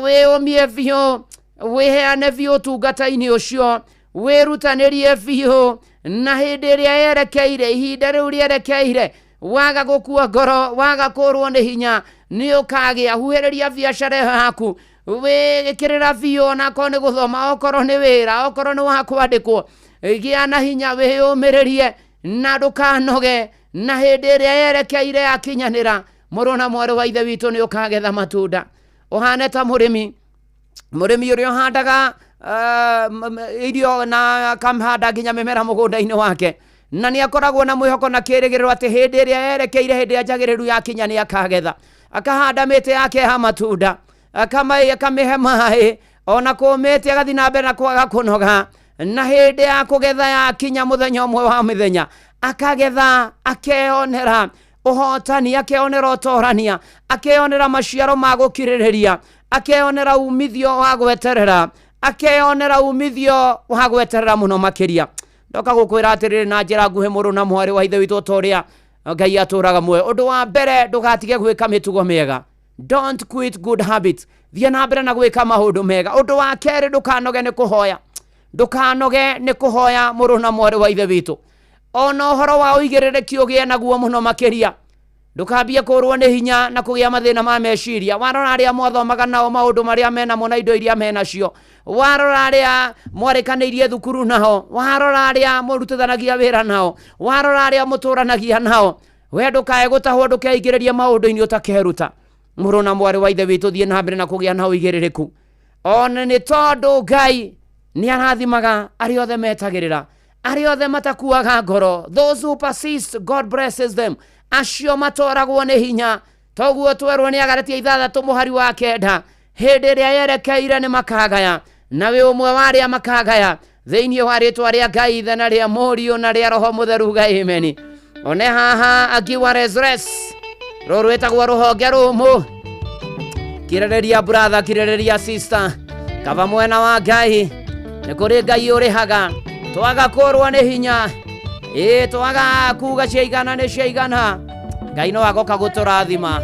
wĩũmie biũ, wĩheane biũ ũtungata-inĩ ũcio, wĩrutanĩrie biũ, na hĩndĩ ĩrĩa yerekeire, ihinda rĩu rĩerekeire, waga gũkua ngoro, waga kũrwo nĩ hinya, nĩ ũkagĩa. Huhĩrĩria biacara ĩyo yaku, wĩkĩrĩra biũ, onakorwo nĩ gũthoma, okorwo nĩ wĩra, okorwo nĩ wa kwandĩkwo, gĩa na hinya, wĩyũmĩrĩrie na ndũkanoge, na hĩndĩ ĩrĩa yerekeire yakinyanĩra, mũrũ na mwarĩ wa ithe witũ, nĩ ũkagetha matunda. Ũhane ta mũrĩmi, mũrĩmi ũrĩa ũhandaga irio na akamahanda nginya mĩmera mũgũnda-inĩ wake, na nĩ akoragwo na mwĩhoko na kĩrĩgĩrĩro atĩ hĩndĩ ĩrĩa yerekeire, hĩndĩ ĩrĩa njagĩrĩru yakinya, nĩ akagetha. Akahanda mĩtĩ yake ya matunda, akamĩhe maĩ, ona kũmĩte agathiĩ na mbere na kwaga kũnoga, na hĩndĩ ya kũgetha yakinya, mũthenya ũmwe wa mĩthenya akagetha, akeyonera ũhotani, akeyonera ũtorania, akeyonera maciaro ma gũkirĩrĩria, akeyonera umithio wa gweterera, akeyonera umithio wa gweterera mũno makĩria. Ndoka gũkwĩra atĩrĩrĩ na njĩra nguhĩ, mũrũ na mwarĩ wa ithe witũ, ta ũrĩa Ngai atũraga muoyo. Ũndũ wa mbere, ndũgatige gwĩka mĩtugo mĩega. Don't quit good habits. Thiĩ na mbere na gwĩka maũndũ mega. Ũndũ wa kerĩ, ndũkanoge nĩ kũhoya, ndũkanoge nĩ kũhoya, mũrũ na mwarĩ wa ithe witũ. Ona ũhoro wa ũigĩrĩrĩki ũgĩe naguo mũno makĩria, ndũkambie kũrwo nĩ hinya na kũgĩa mathĩna ma meciria. Warora arĩa mwathomaga nao, maũndũ marĩa menamo na indo iria menacio, warora arĩa mwarĩkanĩirie thukuru nao, warora arĩa mũrutithanagia wĩra nao, warora arĩa mũtũranagia nao, we ndũkae gũtahwo, ndũkeingĩrĩrie maũndũ-inĩ ũtakeruta. Mũrũ na mwarĩ wa ithe witũ, thiĩ na mbere na kũgĩa na ũigĩrĩrĩku, ona nĩ tondũ Ngai nĩ arathimaga arĩa othe metagĩrĩra, arĩa othe matakuaga ngoro. Those who persist, God blesses them. Acio matoragwo nĩ hinya, toguo twerwo nĩ Agalatia 6 mũhari wa 9, hĩndĩ ĩrĩa yerekeire nĩ makagaya, na wĩ ũmwe wa arĩa makagaya, thĩinĩ wa rĩtwa rĩa Ngai Ithe na rĩa Mũriũ na rĩa Roho Mũtheru, Ngai ameni. One haha akiwa resres rũrũ rwĩtagwo rũhonge rũmũ. Kirĩrĩria brother, kirĩrĩria sister, kaba mwena wa Ngai nĩ kũrĩ Ngai ũrĩhaga. Twaga kũrwo nĩ hinya, ĩ twaga kuga ciaigana nĩ ciaigana, Ngai no agoka gũtũrathima.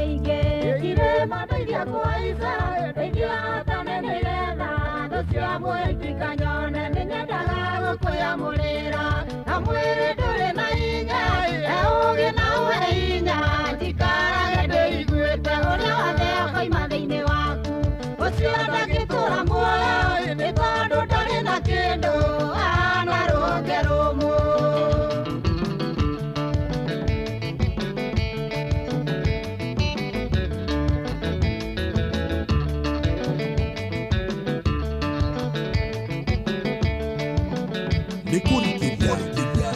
Nĩ kũrikĩria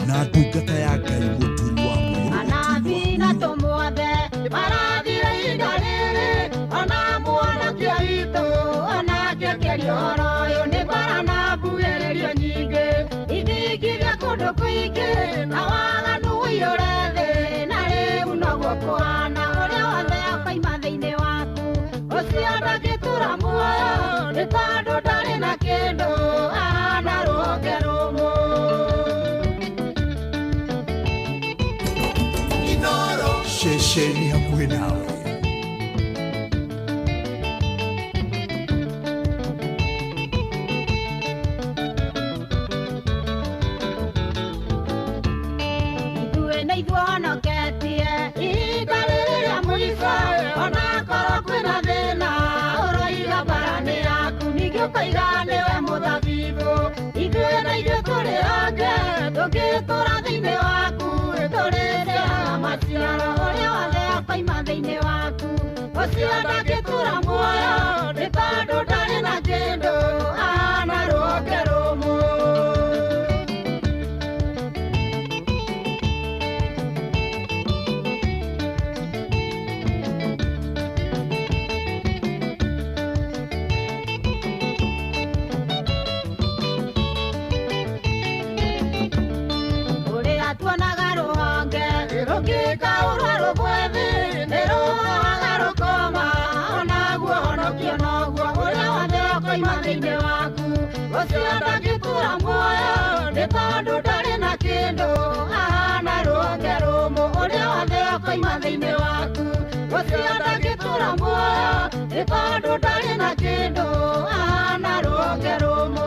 na ndungata ya Ngai mũturi wa mũyũ. Anabii na tũmwathe marathire ihinda rĩrĩ, ona mũhonokia witũ onake akĩaria ũhoro ũyũ, nĩ bara na mbugĩrĩrio nyingĩ, ithingithia kũndũ kũingĩ, na waganu ũiyũre thĩ, na rĩu noguo kũhana. Ũrĩa wothe akoima thĩinĩ waku, ũcio ndangĩtũra muoyo, nĩ tondũ ndarĩ na kĩndũ, ahana rũhonge rũmũ. Ceceni hakuhĩ nawe. Ithuĩ nĩ ithuĩ honoketie ihinda rĩrĩ rĩa mũico, onakorwo kwĩna thĩna, ũroiga bara nĩ yaku, ningĩ ũkoiga nĩwe mũthabibũ. Ithuĩ na ithuĩ tũrĩ onge, tũngĩtũra thĩinĩ waku, tũrĩciaraga maciaro. Ũrĩa wothe akoima thĩinĩ waku, ũcio ndangĩtũra muoyo, nĩ tondũ ndarĩ na kĩndũ, ahana rũhonge rũmũ. Ũrĩa tuonaga rũhonge rũgĩkaũra rũgwe thĩ, nĩ rũhohaga. Ndangĩtũra muoyo nĩ tondũ ndarĩ na kĩndũ ahana rũhonge rũmũ ũrĩa wothe ũkoima thĩinĩ waku ũcio ndangĩtũra muoyo nĩ tondũ ndarĩ na kĩndũ ahana rũhonge rũmũ.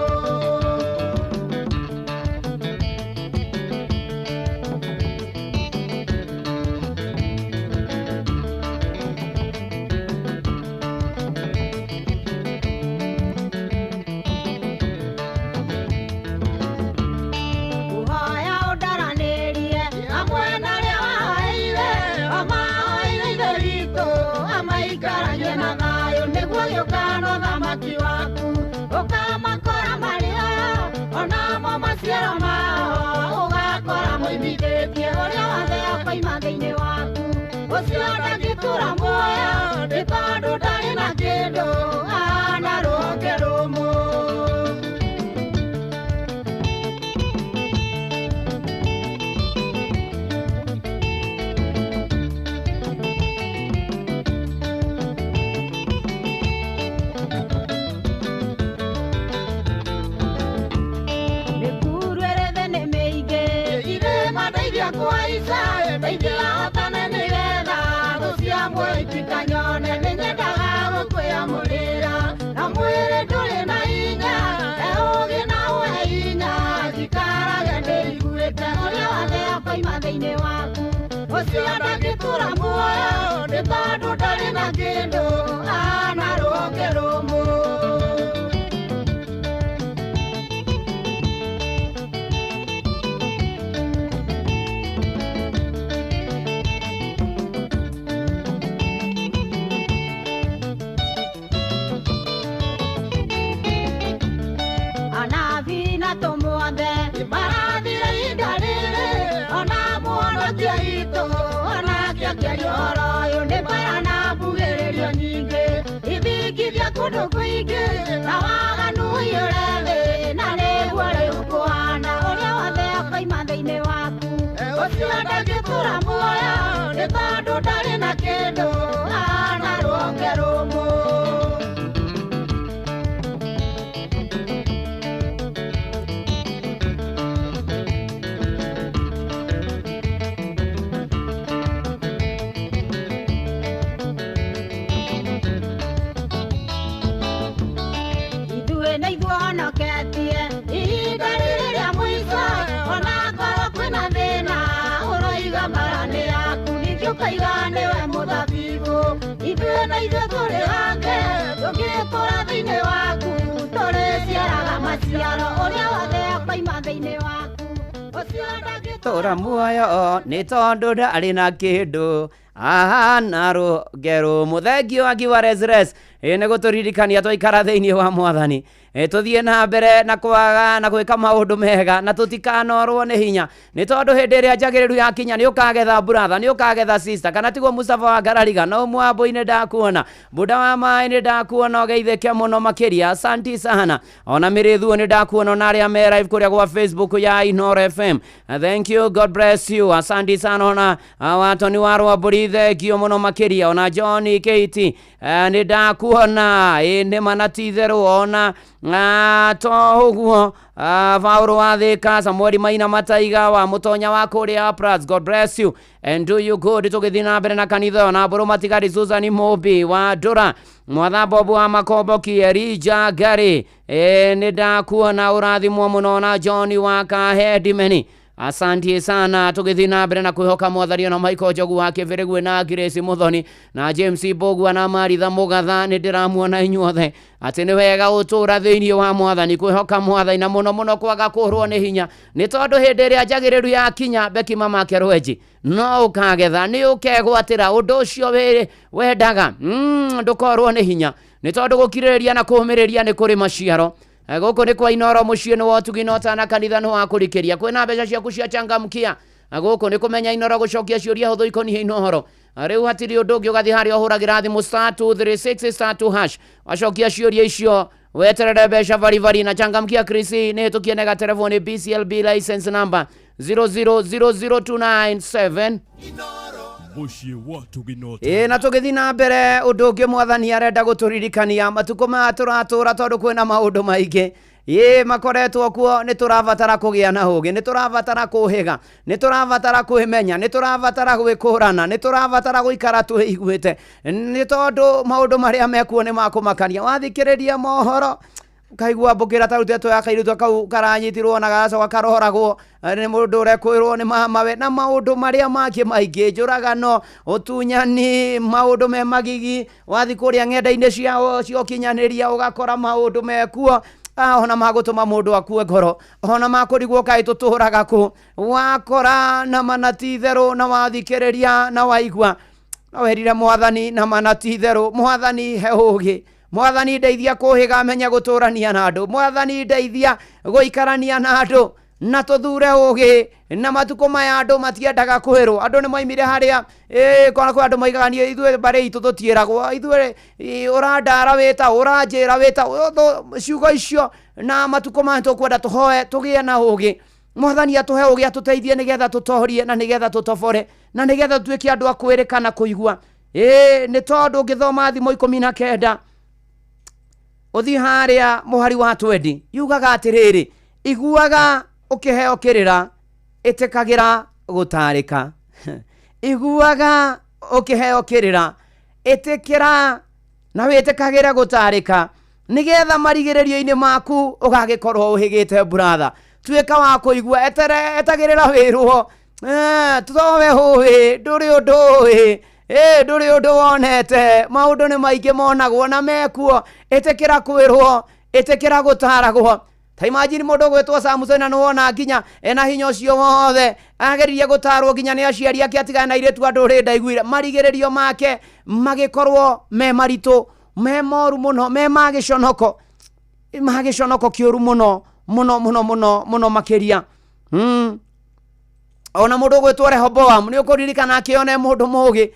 Kũhoya ũndaranĩrie hamwe na arĩa waheire amahoire Ithe witũ amaikaranie na thayũ nĩguo gĩũkana ũthamaki waku ũkamakora marĩa onamo maciaro mao ũgakora moimithĩtie ũrĩa wothe ũkoima thĩinĩ waku ũcio ndangĩtũra muoyo nĩ tondũ ndarĩ na kĩndũ ahana rũhonge rũmũ. Mĩkuru ĩrĩ nĩ mĩingĩ irĩma ndeithia kũhaica ndeithia hotane nĩgetha thũ cia muoyo itikanyone nĩ nyendaga gũkwĩamũrĩra na mwĩrĩ ndũrĩ na hinya he ũũgĩ na ũhe hinya njikarage ndĩiguĩte ũrĩa wothe ũkoima thĩinĩ waku ũcio ndangĩtũra muoyo nĩ tondũ ndarĩ na kĩndũ ahana rũhonge rũmũ. Anabii na tũmwothe marathire ihinda rĩrĩ ona mũhonokia witũ onake akĩaria ũhoro ũyũ nĩ mbara na mbugĩrĩrio nyingĩ ithingithia kũndũ kũingĩ na waganu ũiyũre thĩ na nĩguo rĩu kũhana ũrĩa wothe ũkoima thĩinĩ waku ũcio ndangĩtũra muoyo nĩ tondũ ndarĩ na kĩndũ ahana rũhonge rũmũ. Ithuĩ nĩ ithuĩ honoketie ihinda rĩrĩ rĩa mũico ona ngorwo kwĩna thĩna ũroiga mbara nĩ yaku ningĩ ũkoiga nĩwe mũthabibũ ithuĩ na ithuĩ tũrĩ honge tũngĩtũra thĩinĩ waku tũrĩciaraga maciaro ũrĩa wothe ũkoima thĩinĩ waku ũcio ndangĩtũra Tũra muoyo nĩ tondũ ndarĩ na kĩndũ ahana rũhonge rũmũ. Thengio akiwa resres nĩ gũtũririkania twaikara thĩinĩ wa mwathani tũthiĩ na mbere na kwaga na gwĩka maũndũ mega na tũtikanorwo nĩ hinya nĩ tondũ hĩndĩ ĩrĩa njagĩrĩru yakinya nĩ ũkagetha brother nĩ ũkagetha sister kana tiguo Mustafa wa Ngarariga no mwambo-inĩ ndakuona Buda wa maĩ nĩ ndakuona ũgeithĩke mũno makĩria asanti sana ona mĩrĩthuo nĩ ndakuona ona arĩa me live kũrĩa gwa Facebook ya Inooro FM. Thank you, God bless you, asanti sana ona Watoni wa Rwambũri thengio mũno makĩria ona John Kate nĩ ndakuona nĩ mana ti itherũ ona to ũguo Paul wa Thika Samuel Maina Mataiga wa Mũtonya wa kũrĩa Prats, God bless you and do you good. Tũgĩthiĩ na mbere na kanitha ona Mbũrũ Matigari Susan Mobi wa Ndũra Mwatha Bobu wa Makomboki Elijah Gary nĩ ndakuona ũrathimwo mũno na John wa Kahedimeni Asante sana tũgĩthiĩ na mbere na kwĩhoka mwathani ona Michael Njogu wa Kĩbĩrĩgwe na Grace Muthoni na James Mbũgua na Maritha Mũgatha nĩ ndĩramuona inyuothe atĩ nĩ wega ũtũra thĩinĩ wa mwathani kwĩhoka mwathani na mũno mũno kwaga kũhũrwo nĩ hinya nĩ tondũ hĩndĩ ĩrĩa njagĩrĩru yakinya Beki mama Kerwenji no ũkagetha nĩ ũkegwatĩra ũndũ ũcio wendaga ndũkorwo nĩ hinya nĩ tondũ gũkirĩrĩria na kũũmĩrĩria nĩ kũrĩ maciaro. Gũkũ nĩ kwa Inooro mũciĩ nĩ wa ũtugi na ũtana kanitha nĩ wa kũrikĩria kwĩna mbeca ciaku cia changamkia gũkũ nĩ kũmenya Inooro gũcokia ciũria hũthũ ikoniĩ Inooro rĩu hatirĩ ũndũ ũngĩ ũgathiĩ harĩa ũhũragĩra thimũ *236 *2# wacokia ciũria icio weterere mbeca baribari na changamkia Chris nĩ hĩtũkie nega telefoni BCLB license number 0000297. Na tũgĩthiĩ na mbere ũndũ ũngĩ mwathani arenda gũtũririkania matukũ maya tũratũra tondũ kwĩna maũndũ maingĩ Ĩ makoretwo kuo. Nĩ tũrabatara kũgĩa na ũgĩ, nĩ tũrabatara kũhĩga, nĩ tũrabatara kwĩmenya, nĩ tũrabatara gwĩkũrana, nĩ tũrabatara gũikara twĩiguĩte, nĩ tondũ maũndũ marĩa mekuo nĩ makũmakania. Wathikĩrĩria mohoro kaigua mbũkĩra ta rĩu ya kairĩtu kau karanyitirwo na gagacoka karoragwo nĩ mũndũ ũrekwĩrwo nĩ mamawe na maũndũ marĩa mangĩ maingĩ, njũragano, ũtunyani, maũndũ me magigi. Wathi kũrĩa ng'enda-inĩ ciao cia ũkinyanĩria ũgakora maũndũ mekuo ona magũtũma mũndũ akue ngoro, ona makũrigwo kaĩ tũtũraga kũ. Wakora na mana ti itherũ, na wathikĩrĩria na waigua na werire Mwathani na mana ti itherũ, Mwathani he ũgĩ, Mwathani ndeithia kũhĩga menye gũtũrania na andũ, Mwathani ndeithia gũikarania na andũ, na tũthure ũgĩ. Na matukũ maya andũ matiendaga kwĩrwo, andũ nĩ moimire harĩa kona kwĩ andũ moigaga niĩ ithuĩ mbarĩ itũ tũtiĩragwo, ithuĩ ũrandara wĩta, ũranjĩra wĩta, ciugo icio. Na matukũ maya tũkwenda tũhoe tũgĩe na ũgĩ, Mwathani atũhe ũgĩ, atũteithie nĩgetha tũtorie na nĩgetha tũtobore na nĩgetha tũtuĩke andũ a kwĩrĩka na kũigua. Nĩ tondũ ũngĩthoma Thimo 19 ũthiĩ harĩa mũhari wa 20 yugaga atĩrĩrĩ, iguaga ũkĩheo kĩrĩra, ĩtĩkagĩra gũtarĩka. Iguaga ũkĩheo kĩrĩra, ĩtĩkĩra na wĩtĩkagĩre gũtarĩka, nĩgetha marigĩrĩrio-inĩ maku ũgagĩkorwo ũhĩgĩte. Buratha, tuĩka wa kũigua, etagĩrĩra wĩrwo, towe ũĩ ndũrĩ ũndũ ũĩ, ndũrĩ ũndũ wonete, maũndũ nĩ maingĩ monagwo na mekuo. Ĩtĩkĩra kwĩrwo, ĩtĩkĩra gũtaragwo. Ta imagine mũndũ ũgwĩtwo Samson, na nĩwona nginya ena hinya ũcio wothe, ageririe gũtarwo nginya nĩ aciari ake atigane na airĩtu a ndũrĩrĩ, ndaiguire. Marigĩrĩrio make magĩkorwo me maritũ, me moru mũno, me ma gĩconoko, ma gĩconoko kĩũru mũno mũno mũno mũno mũno makĩria. Ona mũndũ ũgwĩtwo Rehoboam nĩ ũkũririkana akĩone mũndũ mũgĩ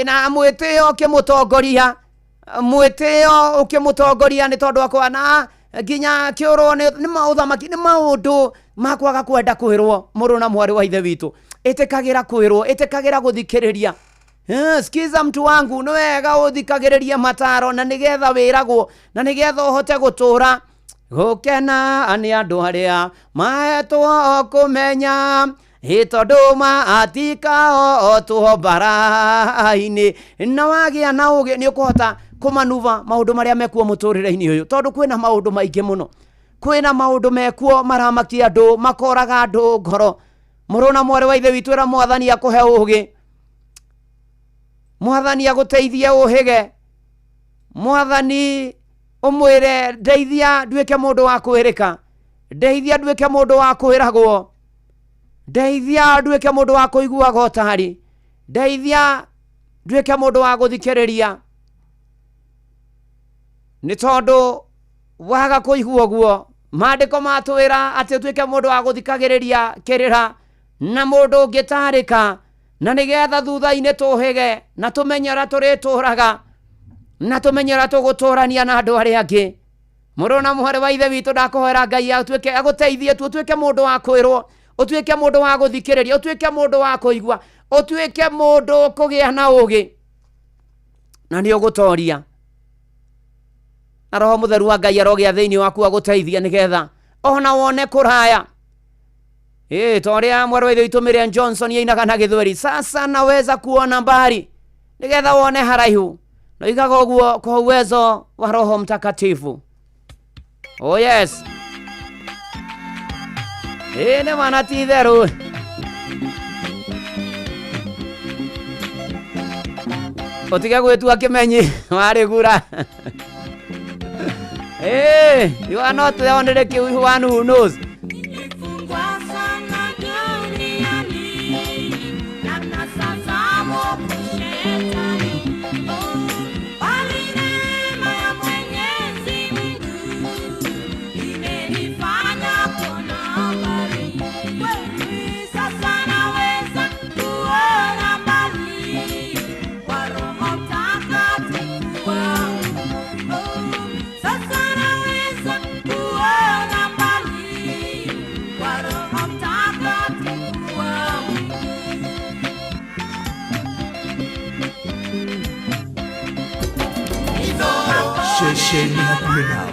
na mwĩtĩo ũkĩmũtongoria, mwĩtĩo ũkĩmũtongoria nĩ tondũ akwa na nginya kĩũrwo nĩ ũthamaki. Nĩ maũndũ ma kwaga kwenda kwĩrwo. Mũrũ na mwarĩ wa ithe witũ, ĩtĩkagĩra kwĩrwo, ĩtĩkagĩra gũthikĩrĩria. Sikiza mtu wangu, nĩ wega ũthikagĩrĩrie mataro na nĩgetha wĩragwo na nĩgetha ũhote gũtũra. Gũkena nĩ andũ arĩa mahetwo kũmenya, ĩ tondũ matikao otwo mbara-inĩ. Na wagĩa na ũgĩ nĩ ũkũhota kũmanuva maũndũ marĩa mekuo mũtũrĩre-inĩ ũyũ, tondũ kwĩna maũndũ maingĩ mũno, kwĩna maũndũ mekuo maramakia andũ, makoraga andũ ngoro. Mũrũ na mwarĩ wa ithe witũ, ĩra Mwathani akũhe ũgĩ, Mwathani agũteithie ũhĩge, Mwathani ũmwĩre ndeithia nduĩke mũndũ wa kwĩrĩka, ndeithia nduĩke mũndũ wa kwĩragwo, ndeithia nduĩke mũndũ wa kũiguaga ũtari, ndeithia nduĩke mũndũ wa gũthikĩrĩria. Nĩ tondũ waga kũigua ũguo, maandĩko matwĩra atĩ ũtuĩke mũndũ wa gũthikagĩrĩria kĩrĩra na mũndũ ũngĩtarĩka, na nĩgetha thutha-inĩ tũhĩge na tũmenye ũrĩa tũrĩtũraga na tũmenye ũrĩa tũgũtũrania na andũ arĩa angĩ. Mũrũ na mwarĩ wa ithe witũ, ndakũhoera Ngai atuĩke agũteithie tu ũtuĩke mũndũ wa kwĩrwo, ũtuĩke mũndũ wa gũthikĩrĩria, ũtuĩke mũndũ wa kũigua, ũtuĩke mũndũ ũkũgĩa na ũgĩ, na nĩ ũgũtoria. Na Roho Mũtheru wa Ngai arogĩa thĩinĩ waku agũteithia nĩgetha ona wone kũraya. Ta ũrĩa mwarĩ wa ithe witũ Miriam Johnson yainaga na gĩthweri, sasa naweza kuona mbali, nĩgetha wone haraihu. Na igaga ũguo kwa uwezo wa Roho Mtakatifu. Oh yes. Nĩ mana ti itherũ. Ũtige gwĩtua kĩmenyi warĩgura. You are not the only one who knows. Nilifungwa sana duniani na nasazamo shetani, bali neema ya Mwenyezi Mungu imenifanya kuona mbali. Kweli sasa naweza kuona mbali kwa Roho Mtakatifu wangu. Sasa naweza kuona mbali kwa Roho Mtakatifu wangu. Ceceni hakuhĩ nawe.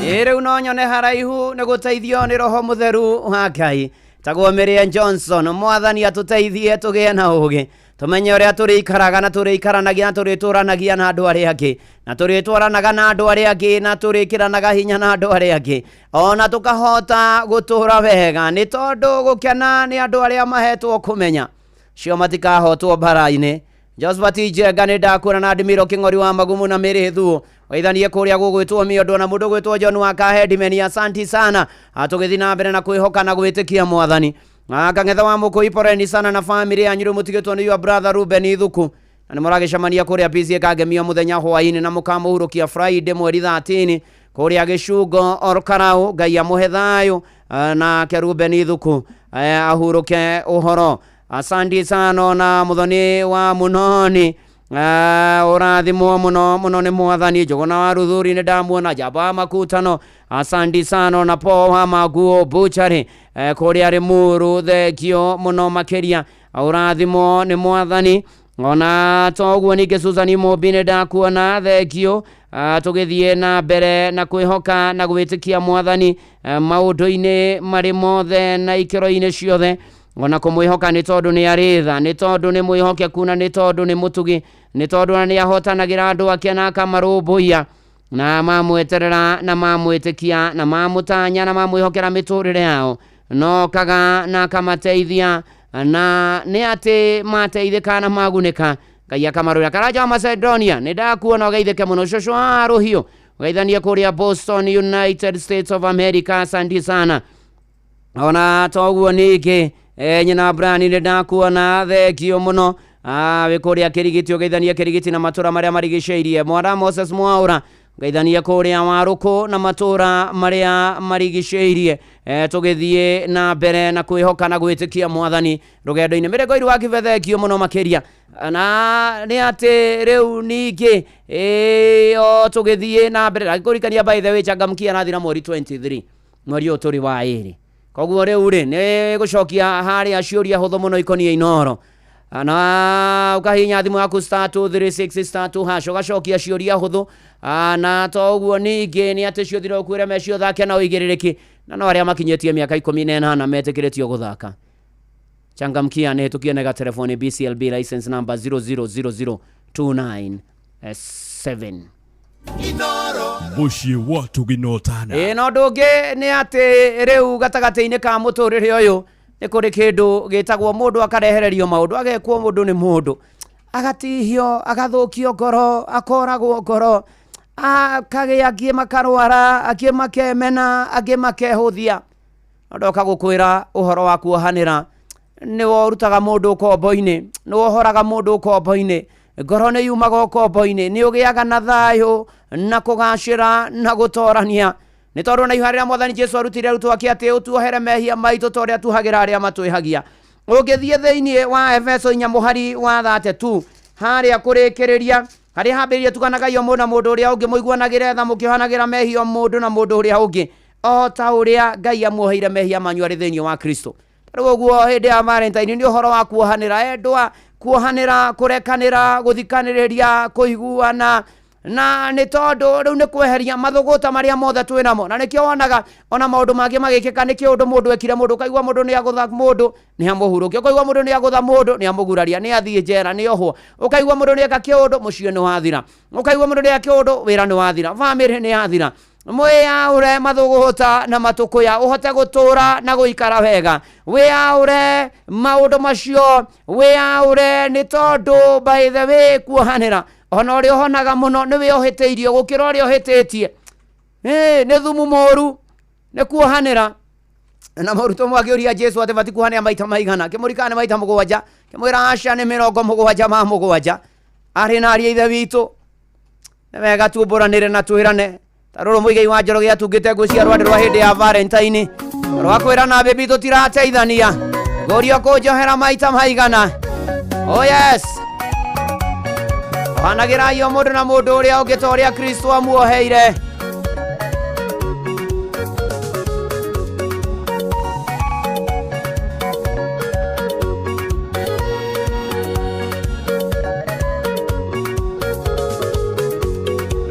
Ĩ rĩu no nyone haraihu nĩ gũteithio nĩ roho mũtheru wa Ngai. Tagwo Miriam Johnson, mwathani atũteithie tũgĩe na ũgĩ, tũmenye ũrĩa tũrĩikaraga na tũrĩikaranagia na tũrĩtũranagia na andũ arĩa angĩ, na tũrĩtwaranaga na andũ arĩa angĩ, na tũrĩkĩranaga hinya na andũ arĩa angĩ, ona tũkahota gũtũra wega, nĩ tondũ gũkena nĩ andũ arĩa mahetwo kũmenya cio matikahotwo mbara-inĩ. Josephat Njenga nĩ ndakuona na Ndimiro Kĩng'ori wa Magumu na Mĩrĩ Thuo waithanie kũrĩa gũgwĩtwo Mĩondo na mũndũ gwĩtwo John wa Kahedimeni, asanti sana. Tũgĩthiĩ na mbere na kwĩhoka na gwĩtĩkia mwathani. Kang'etha wa Mũkũi, poreni sana na family yanyu rĩu mũtigĩtwo nĩ your brother Ruben Ithuku, na nĩ mũragĩcemania kũrĩa PCA Kagemio mũthenya hwaĩ-inĩ na mũkamũhurũkia Friday mweri 13 kũrĩa Gĩcungo Orkarau. Ngai amũhe thayũ nake Ruben Ithuku ahurũke ũhoro. Asante sana na muthoni wa Munoni, ũrathimwo mũno mũno nĩ mwathani. Njũgũna wa Ruthuri nĩ ndamuona, Njamba wa Makutano, asante sana na Paul wa Maguo Butchery kũrĩa Limuru, thengio mũno makĩria, ũrathimwo nĩ mwathani. Ona toguo ningĩ Susan Mũmbi nĩ ndakuona, thengio. Tũgĩthiĩ na mbere na kwĩhoka na gwĩtĩkia mwathani maũndũ-inĩ marĩ mothe na ikĩro-inĩ ciothe, ona kũmwĩhoka nĩ tondũ nĩ arĩ tha, nĩ tondũ nĩ mwĩhokeku, na nĩ tondũ nĩ mũtugi, nĩ tondũ ona nĩ ahotanagĩra andũ ake na akamarũmbũiya, na mamweterera na mamwĩtĩkia na mamũtanya na mamwĩhokera mĩtũrĩre yao, no kaga na akamateithia, na nĩ atĩ mateithĩka na magunĩka Ngai akamarũĩra. Karanja wa Macedonia nĩ ndakuona, ũgeithĩke mũno. Cũcũ wa Rũhiũ ũgeithanie kũrĩa Boston, United States of America, asante sana. Ona toguo ningĩ nyina Brani nĩ ndakuona, thengio mũno. Wĩ kũrĩa Kĩrigiti, ũgeithanie Kĩrigiti na matũra marĩa marigicĩirie. Mwara Moses Mwaũra ũgeithanie kũrĩa Warũkũ na matũra marĩa marigicĩirie. Tũgĩthiĩ na mbere na kwĩhoka na gwĩtĩkia mwathani rũgendo-inĩ. Mĩrĩgo Iru wa Kĩbe, thengio mũno makĩria. Na nĩ atĩ rĩu ningĩ o tũgĩthiĩ na mbere ndagĩkũririkania, by the way, changamkia rathira mweri 23 mweri ũyũ tũrĩ wa ĩrĩ, koguo rĩu rĩ nĩ gũcokia harĩa ciũria hũthũ mũno ikoniĩ Inooro, na ũkahihinya thimũ yaku star 236 star 2 hash ũgacokia ciũria hũthũ. Na to ũguo ningĩ nĩ atĩ ciũthire ũkwĩre mecio thake na ũigĩrĩrĩki, na no arĩa makinyĩtie mĩaka 18 metĩkĩrĩtio gũthaka. Changamkia nĩ hĩtũkie nega telefoni BCLB license number 0000297. Mũciĩ wa tũginotana. Ĩ no ũndũ ũngĩ nĩ atĩ rĩu gatagatĩ-inĩ ka mũtũrĩre ũyũ nĩ kũrĩ kĩndũ gĩtagwo mũndũ akarehererio maũndũ, agekwo mũndũ nĩ mũndũ, agatihio, agathũkio ngoro, akoragwo ngoro, akagĩa angĩ makarwara, angĩ makemena, angĩ makehũthia. No ndoka gũkwĩra ũhoro wa kuohanĩra nĩ ũrutaga mũndũ ũkombo-inĩ, nĩ wohoraga mũndũ ũkombo-inĩ, ngoro nĩ yumaga ũkombo-inĩ, nĩ ũgĩaga na thayũ na kũgacĩra na gũtorania, nĩ tondũ na ihoya rĩrĩa mwathani Jesu arutire arutwo ake atĩ ũtuohere mehia maitũ ta ũrĩa tuohagĩra arĩa matwĩhagia. Ũngĩthiĩ thĩinĩ wa Efeso 4 mũhari wa 32 harĩa kũrĩkĩrĩria harĩa hambĩrĩria tuganagai o mũndũ na mũndũ ũrĩa ũngĩ, mũiguanagĩre tha, mũkĩohanagĩra mehia o mũndũ na mũndũ ũrĩa ũngĩ, o ta ũrĩa Ngai amuoheire mehia manyu arĩ thĩinĩ wa Kristo. Rĩu ũguo hĩndĩ ya Valentine nĩ ũhoro wa kuohanĩra endwa, kuohanĩra, kũrekanĩra, gũthikanĩrĩria, kũiguana, na nĩ tondũ rĩu nĩ kweheria mathũgũta marĩa mothe twĩ namo, na nĩkĩo wonaga ona maũndũ mangĩ magĩkĩka, nĩkĩo ũndũ mũndũ ekire mũndũ, ũkaigua mũndũ nĩ agũtha mũndũ nĩ amũhurũkia, ũkaigua mũndũ nĩ agũtha mũndũ nĩ amũguraria, nĩ athiĩ njera, nĩ ohwo, ũkaigua mũndũ nĩ eka kĩũndũ mũciĩ nĩ wathira, ũkaigua mũndũ nĩ eka kĩũndũ wĩra nĩ wathira, bamĩrĩ nĩ yathira. Mwĩyaũre mathũgũta na matũkũya, ũhote gũtũra na gũikara wega, wĩyaũre maũndũ macio, wĩyaũre nĩ tondũ by the way kuohanĩra ona ũrĩa ũhonaga mũno nĩwe ũhĩtĩirio gũkĩra ũrĩa ũhĩtĩtie. Nĩ thumu mũru nĩ kuohanĩra. Na mũrutwo ũmwe akĩũria Jesu atĩ bati kuohanĩra maita maigana, akĩmũririkana nĩ maita 7, akĩmwĩra aca nĩ 77 ma 7. Arĩ na ariũ a ithe witũ, nĩ wega tumbũranĩre na twĩrane. Ta rũrũ Mũigai wa Njoroge atungĩte nguo cia rwande rwa hĩndĩ ya Valentine, rwa kwĩrana baby tũtirateithania, ngũrio kũnjohera maita maigana. Oh yes, ohanagĩrai o mũndũ na mũndũ ũrĩa ũngĩ ta ũrĩa Kristo amuoheire.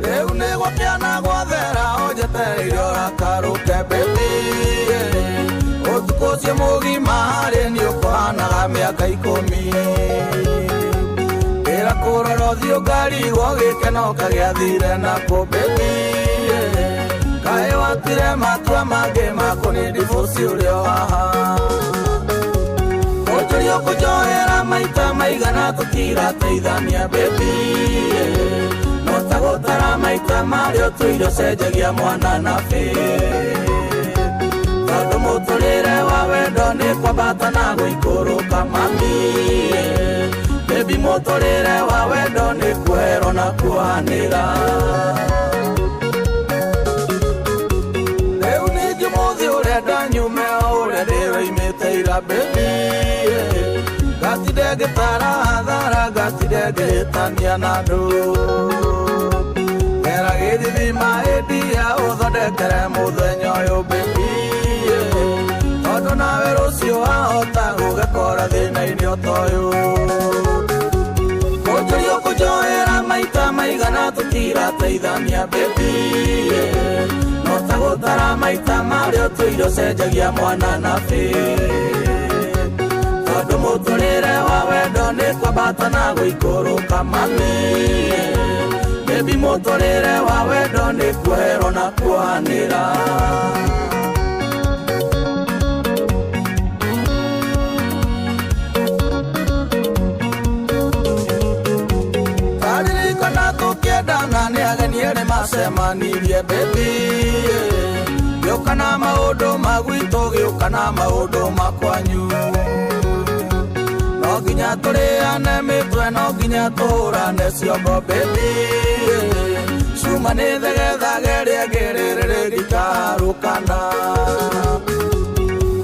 Rĩu nĩ gũkĩa na gwathera, ũnjetereire. Mũciĩ mũgima harĩ nĩ ũkũhanaga mĩaka 10. Ndĩra kũrora ũthiũ ngarigwo gĩkeno kagĩathire nakũ baby. Kaĩ watire matua mangĩ ma kũnĩ divorce ũrĩ o haha. Kũnjũria ũkũnjohera maita maigana tũtirateithania baby. No ta gũtara maita marĩa ũtũire ũcenjagia mwana na bĩ. Tondũ mũtũrĩre wa wendo nĩ kwambata na gũikũrũka mami. Baby mũtũrĩre wa wendo nĩ kuoherwo na kuohanĩra. Rĩu ningĩ mũthĩ ũrenda nyume o ũrĩa ndĩroimĩte ira baby. Ngatinde ngĩtara hathara ngatinde ngĩhĩtania na andũ. Gera gĩthima ĩndia ũthondekere mũthenya ũyũ baby. Tondũ nawe rũciũ wahota gũgĩkora thĩna-inĩ o ta ũyũ. Kũnjũria ũkũnjohera maita maigana tũtirateithania baby. No ta gũtara maita marĩa ũtũire ũcenjagia mwana na bĩ. Tondũ mũtũrĩre wa wendo nĩ kwambata na gũikũrũka mami. Baby mũtũrĩre wa wendo nĩ kuoherwo na kuohanĩra. Taririkana tũkĩendana nĩ ageni erĩ macemanirie baby. Gĩũka na maũndũ ma gwitũ gĩũka na maũndũ ma kwanyu. No nginya tũrĩane mĩtwe no nginya tũhũrane ciongo baby. Cuma nĩ thegethage ĩrĩa ĩngĩ rĩrĩ rĩngĩkaharũkana.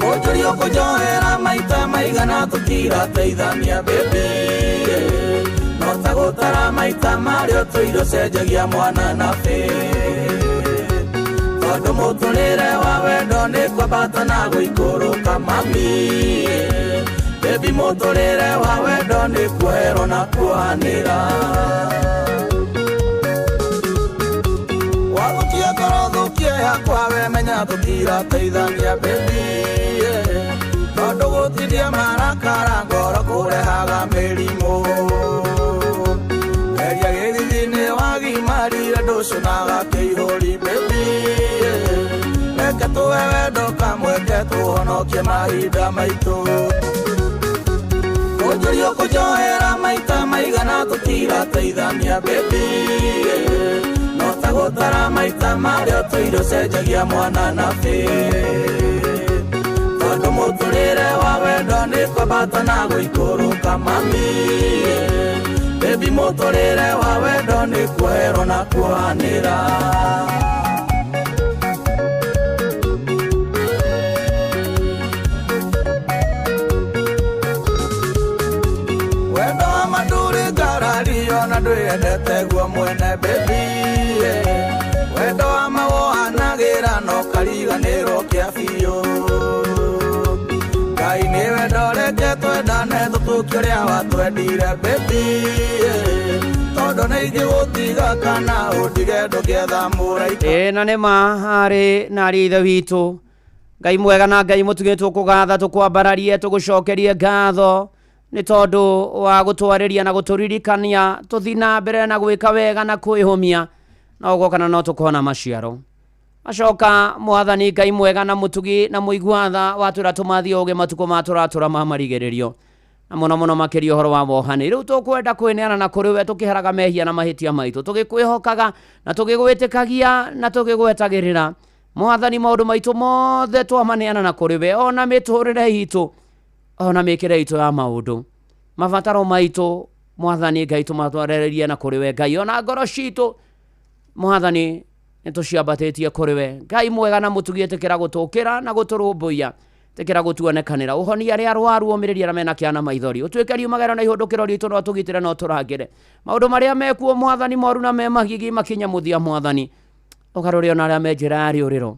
Kũnjũria ũkũnjohera maita maigana tũtirateithania baby. No ta gũtara maita marĩa ũtũire ũcenjagia mwana na bĩ. Tondũ mũtũrĩre wa wendo nĩ kwambata na gũikũrũka mami. Baby mũtũrĩre wa wendo nĩ kuoherwo na kuohanĩra. Wathũkia ngoro thũkia yakwa we menya tũtirateithania baby. Tondũ gũtindia marakara ngoro kũrehaga mĩrimũ. Geria gĩthithi-inĩ wagimarire ndũcũnaga kĩihũri baby. Reke tũhe wendo kamweke tũhonokie mahinda maitũ. Kũnjũria ũkũnjohera maita maigana tũtirateithania baby. No ta gũtara maita marĩa ũtũire ũcenjagia mwana na bĩ. Tondũ mũtũrĩre wa wendo nĩ kwambata na gũikũrũka mami. Baby mũtũrĩre wa wendo nĩ kuoherwo na kuohanĩra. Wendo wa mandũrĩ ngarario na ndwĩendete guo mwene baby. Wendo wa mawohanagĩra no kariganĩrwo kĩa biũ. Ngai nĩwe ndoreke twendane tũtũkie ũrĩa watwendire baby. Tondũ nĩ ingĩgũtiga kana ũndige ndũngĩetha mũraika. Ĩ na nĩ ma harĩ na arĩ ithe witũ Ngai mwega na Ngai mũtuge tũkũgatha tũkwambararie tũgũcokerie ngatho nĩ tondũ wa gũtwarĩria na gũtũririkania tũthiĩ na mbere na gwĩka wega na kwĩhũmia na ũguo kana no tũkona maciaro. Acoka mwathani Ngai mwega na mũtugi na mũigua tha watwĩra tũmathiĩ ũgĩ matukũ ma tũratũra ma marigĩrĩrio na mũno mũno makĩria ũhoro wa wohani. Rĩu tũkwenda kwĩneana na kũrĩ we tũkĩheraga mehia na mahĩtia maitũ tũgĩkwĩhokaga na tũgĩgwĩtĩkagia na tũgĩgwetagĩrĩra mwathani maũndũ maitũ mothe twamaneana na kũrĩ we ona mĩtũrĩre itũ ona mĩkĩre itũ ya maũndũ mabataro maitũ mwathani Ngai tũmatwarĩrĩrie na kũrĩ we Ngai ona ngoro citũ mwathani nĩ tũciambatĩtie kũrĩ we Ngai mwega na mũtugi ĩtĩkĩra gũtũkĩra na gũtũrũmbũiya ĩtĩkĩra gũtuonekanĩra ũhonie arĩa arwaru ũmĩrĩrie arĩa mena kĩana maithori ũtuĩke riumagĩra na ihũndũkĩro ritũ no tũgitĩre no tũrangĩre maũndũ marĩa mekuo mwathani moru na me magigi makinya mũthia mwathani ũgarũre ona arĩa me njĩra ya rĩũrĩro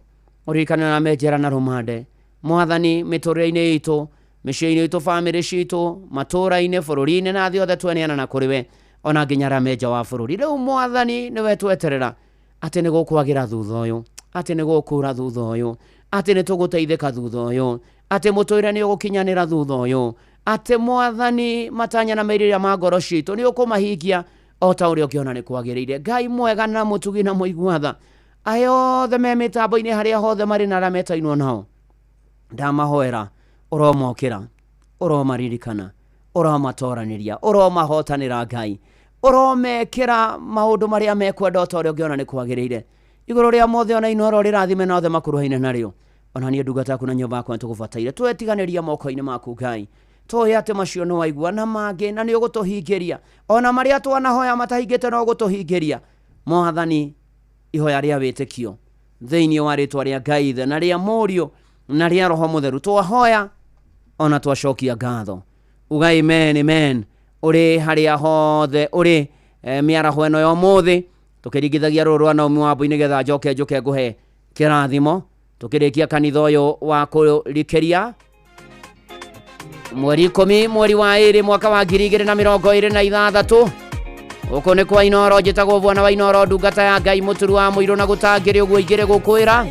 ũririkane ona me njĩra na rũmande mwathani mĩtũrĩre-inĩ itũ mĩciĩ-inĩ itũ bamĩrĩ citũ matũũra-inĩ bũrũri-inĩ na thĩ yothe tweneana na kũrĩ we ona nginya arĩa me nja wa bũrũri. Rĩu mwathani nĩwe tweterera atĩ nĩ gũkwagĩra thutha ũyũ atĩ nĩ gũkũra thutha ũyũ Atĩ nĩ tũgũteithĩka thutha ũyũ, atĩ mũtũrĩre nĩ ũgũkinyanĩra thutha ũyũ, atĩ Mwathani matanya na merirĩria ma ngoro citũ nĩ ũkũmahingia o ta ũrĩa ũngĩona nĩ kwagĩrĩire. Ngai mwega na mũtugi na mũigua tha, aya othe me mĩtambo-inĩ harĩa hothe marĩ na arĩa metainwo nao, ndamahoera ũromokĩra, ũromaririkana, ũromatoranĩria, ũromahotanĩra Ngai, ũromekĩra maũndũ marĩa mekwenda o ta ũrĩa ũngĩona nĩ kwagĩrĩire. Igũrũ rĩa mothe ona Inooro rĩrathime na othe makuruhaine narĩo. Ona niĩ ndungata yaku na nyũmba yakwa nĩtũgũbataire, twetiganĩria moko-inĩ maku Ngai. Tũĩ atĩ macio nĩ waigua na mangĩ na nĩ ũgũtũhingĩria. Ona marĩa twanahoya matahingĩte no ũgũtũhingĩria. Mwathani, ihoya rĩa wĩtĩkio thĩinĩ wa rĩtwa rĩa Ngai Ithe na rĩa Mũriũ na rĩa Roho Mũtheru twahoya ona twacokia ngatho. Uga amen, amen. Ũrĩ harĩa hothe ũrĩ mĩaraho ĩno ya ũmũthĩ tũkĩringithagia rũrũ rwa Naomi Wambui nĩgetha njoke njũke ngũhe kĩrathimo tũkĩrĩkia kanitha ũyũ wa kũrikĩria mweri 10 mweri wa 2 mwaka wa 2026. Gũkũ nĩ kwa Inooro, njĩtagwo Bwana wa Inooro, ndungata ya Ngai mũturu wa mũirũ na gũtangĩrĩ ũguo ingĩrĩ gũkwĩra.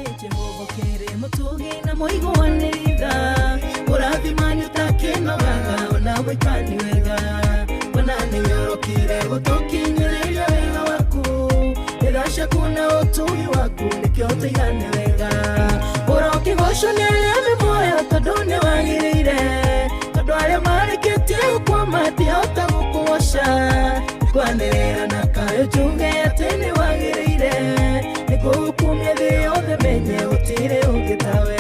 Kwanĩrĩra na kayũ njuge atĩ nĩ wagĩrĩire, nĩngũgũkumia thĩ yothe menye gũtirĩ ũngĩ tawe.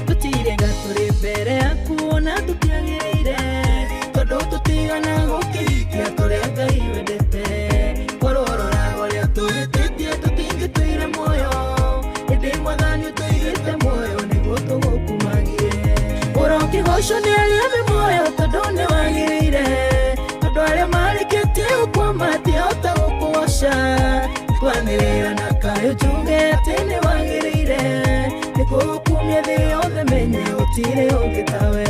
Tũtirĩ tũrĩ mbere yaku ona tũtiagĩrĩire, tondũ tũtigana gũkĩhingia tũrĩa Ngai wendete. Korwo ũroraga ũrĩa tũhĩtĩtie tũtingĩtũire muoyo, ĩndĩ Mwathani ũtũigĩte muoyo nĩguo tũgũkumagie. Ũrokĩgocwo nĩ arĩa me muoyo tondũ nĩ wagĩrĩire, tondũ arĩa marĩkĩtie gũkua matihota gũkũgoca. Kwanĩrĩra na kayũ njuge atĩ nĩ wagĩrĩire, nĩngũgũkumia thĩ yothe menye gũtirĩ ũngĩ tawe.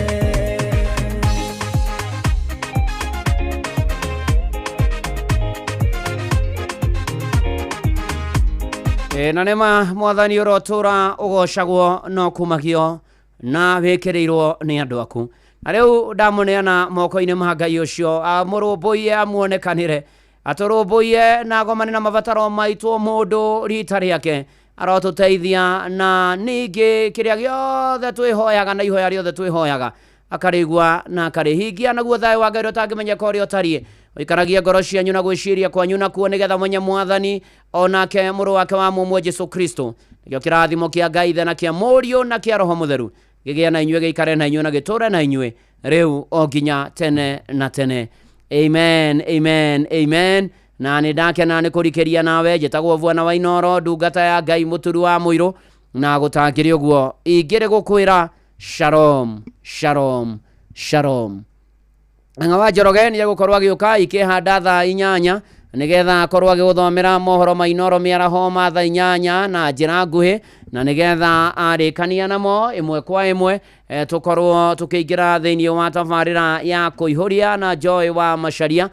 Na nĩma Mwathani ũrotũra ũgocagwo no kumagio na wĩkĩrĩirwo nĩ andũ aku. Na rĩu ndamũneana moko-inĩ ma Ngai ũcio, amũrũmbũiye, amuonekanĩre, atũrũmbũiye na agomane na mabataro maitũ mũndũ rita rĩake, arotũteithia na ningĩ kĩrĩa gĩothe twĩhoyaga na ihoya rĩothe twĩhoyaga akarĩigua na akarĩhingia. Naguo thayũ wa Ngai ũrĩa ũtangĩmenyeka ũrĩa ũtariĩ ũikaragie ngoro cianyu na gwĩciria kwanyu nakuo, nĩgetha mwenye Mwathani onake mũrũ wake wa mũmwe Jesu Kristo, nĩkĩo kĩrathimo kĩa Ngai Ithe na kĩa Mũriũ na kĩa Roho Mũtheru gĩgĩe na inyuĩ, gĩikare na inyuĩ na gĩtũre na inyuĩ rĩu o nginya tene na tene. Amen, amen, amen. Na nĩ ndakena nĩ kũrikĩria nawe. Njĩtagwo Bwana wa Inooro, ndungata ya Ngai mũturu wa mũirũ, na gũtangĩrĩ ũguo ingĩrĩ gũkwĩra shalom, shalom, shalom. Ng'a wa Njoroge nĩ egũkorwo agĩũka ikĩhanda thaa 8 nĩgetha akorwo agĩgũthomera mohoro ma Inooro mĩaraho ma thaa 8 na njĩra nguhĩ, na nĩgetha arĩkania namo ĩmwe kwa ĩmwe tũkorwo tũkĩingĩra thĩinĩ wa tabarĩra ya kũihũria na Joy wa Macharia.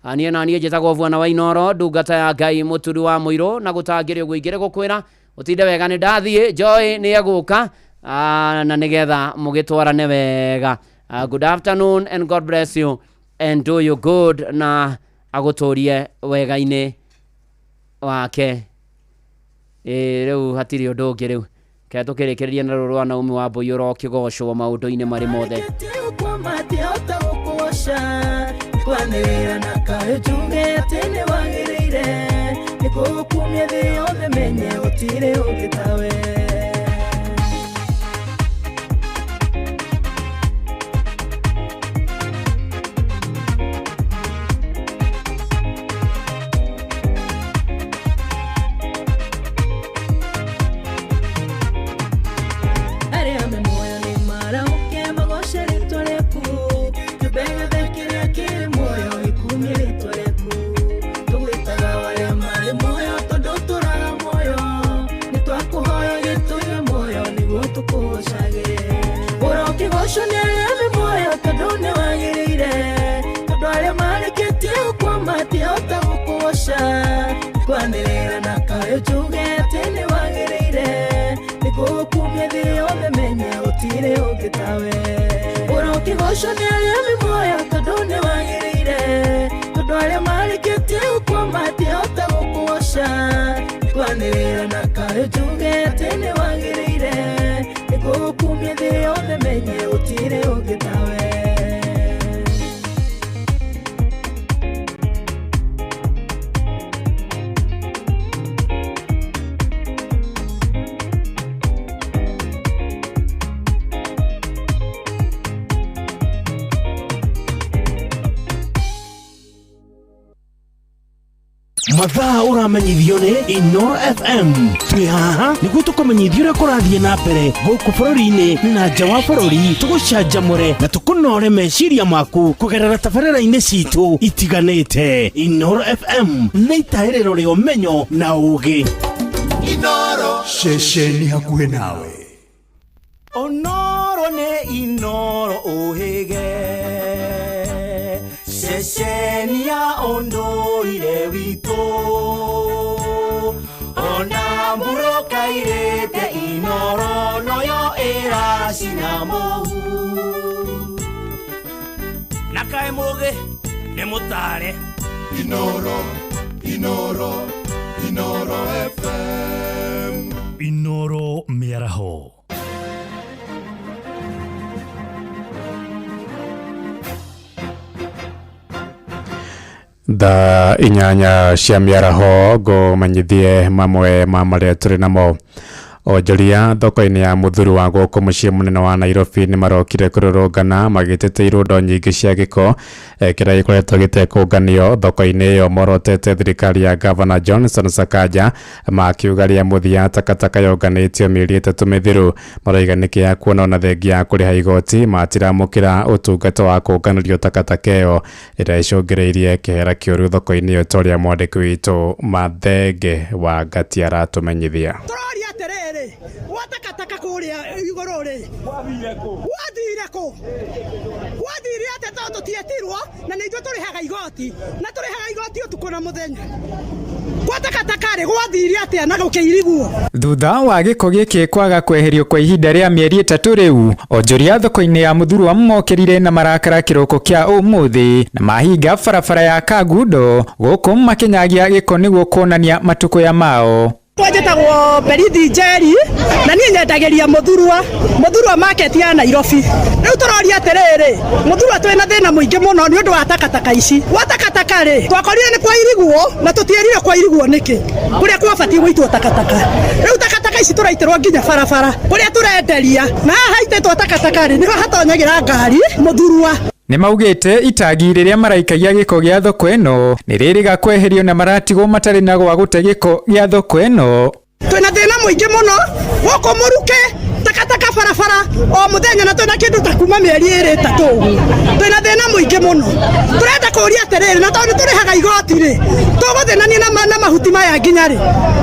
Niĩ na niĩ njĩtagwo Bwana wa Inooro, ndungata ya Ngai mũturu wa mũirũ, na gũtangĩrĩ ũguo ingĩrĩ gũkwĩra ũtinde wega, nĩ ndathiĩ. Joy nĩ egũka na nĩgetha mũgĩtwarane wega. Good afternoon and God bless you and do you good, na agũtũrie wega-inĩ wake. Rĩu hatirĩ ũndũ ũngĩ rĩu. Kaya tũkĩrĩkĩrĩria na rũrũ rwa Naomi Wambui ũrokĩgocwo maũndũ-inĩ marĩ mothe. Kwanĩrĩra na kayũ njuge atĩ nĩ wagĩrĩire, nĩngũgũkumia thĩ yothe menye gũtirĩ ũngĩ tawe. Arĩa me muoyo nĩ marahũke magoce rĩtwa rĩaku, kĩũmbe gĩothe kĩrĩa kĩrĩ muoyo gĩkumie rĩtwa rĩaku. Tũgwĩtaga arĩa marĩ muoyo tondũ tũraga muoyo, nĩtwakũhoya gĩtũigue. gũkũgoca Kwanĩrĩra na kayũ njuge atĩ nĩ wagĩrĩire Nĩgũkumia thĩ yothe menye gũtirĩ ũngĩ tawe Ũrokĩgocwo nĩ arĩa me muoyo tondũ nĩ wagĩrĩire Tondũ arĩa marĩkĩtie gũkua matiahota gũkũgoca Kwanĩrĩra na kayũ njuge atĩ nĩ wagĩrĩire Nĩgũkumia thĩ yothe menye gũtirĩ ũngĩ tawe Mathaa ũramenyithio nĩ Inoro FM twĩ haha nĩguo tũkũmenyithia ũrĩa kũrathiĩ na mbere gũkũ bũrũri-inĩ na nja wa bũrũri tũgũcanjamũre na tũkũnore meciria maku kũgerera tabarĩra-inĩ citũ itiganĩte. Inoro FM nĩ itahĩrĩro rĩa ũmenyo na ũũgĩ. Inoro ceceni hakuhĩ nawe. Onoro nĩ Inoro ũhĩge ceceni ya ũndũire witũ ona mbũrũkairĩte Inoro noyo ĩracina mũhu na kaĩ mũgĩ nĩ mũtare. Inoro, Inoro, Inoro FM. Inoro mĩaraho. Thaa 8 cia mĩaraho ngũmenyithie mamwe ma marĩa tũrĩ namo. Onjoria thoko-inĩ ya Muthuru wa gũkũ mũciĩ mũnene wa Nairobi nĩ marokire kũrũrũngana magĩtete irũndo nyingĩ cia gĩko kĩrĩa gĩkoretwo gĩtekũnganio thoko-inĩ ĩyo morotete thirikari ya Governor Johnson Sakaja makiuga rĩa mũthia takataka yonganĩtio mĩeri 3 mĩthiru. Maroiga nĩ kĩa kuona ona thengia ya kũrĩha igoti matiramũkĩra ũtungata wa kũnganĩrio takataka ĩyo ĩrĩa ĩcũngĩrĩirie kĩhera kĩũru thoko-inĩ ĩyo ta ũrĩa mwandĩki witũ Mathenge wa Ngati aratũmenyithia. Tũroria atĩrĩrĩ watakataka kũrĩa igũrũ rĩ wathire kũ wathire atĩa tondũ tũtietirwo na nĩ ithuĩ tũrĩhaga igoti na tũrĩhaga igoti ũtukũ na mũthenya gwatakataka rĩ gwathire atĩa na gũkĩiriguo. Thutha wa gĩko gĩkĩ kwaga kweherio kwa ihinda rĩa mĩeri 3 rĩu onjoria thoko-inĩ ya Muthurwa mokĩrire na marakara kĩroko kĩa ũmũthĩ na mahinga barabara ya Kangundo gũkũ makĩnyagia gĩko nĩguo kuonania matukũya mao. Njĩtagwo Berithi Njeri na niĩ nyendagĩria Muthurwa market ya Nairobi. Rĩu tũroria atĩrĩrĩ Muthurwa twĩna thĩna mũingĩ mũno nĩ ũndũ wa takataka ici. Gwa takataka rĩ twakorire nĩ kwairiguo na tũtierire kwairiguo nĩkĩ kũrĩa kwabatiĩ gũitwo takataka. Rĩu takataka ici tũraitĩrwo nginya barabara kũrĩa tũrenderia na haha haitĩtwo takataka rĩ nĩho hatonyagĩra ngari Muthurwa. Nĩ maugĩte itangi rĩrĩa maraikagia gĩko gĩa thoko ĩno nĩ rĩrĩga kweherio na maratigwo matarĩ na gwa gũte gĩko gĩa thoko ĩno. Twĩna thĩna mũingĩ mũno gũkũ mũruke takataka barabara o mũthenya na twĩna kĩndũ ta kuma mĩeri 2 3 ũguo. Twĩna thĩna mũingĩ mũno tũrenda kũũria atĩrĩrĩ na tondũ nĩ tũrĩhaga igoti rĩ tũgũthĩnania na mahuti maya nginya rĩ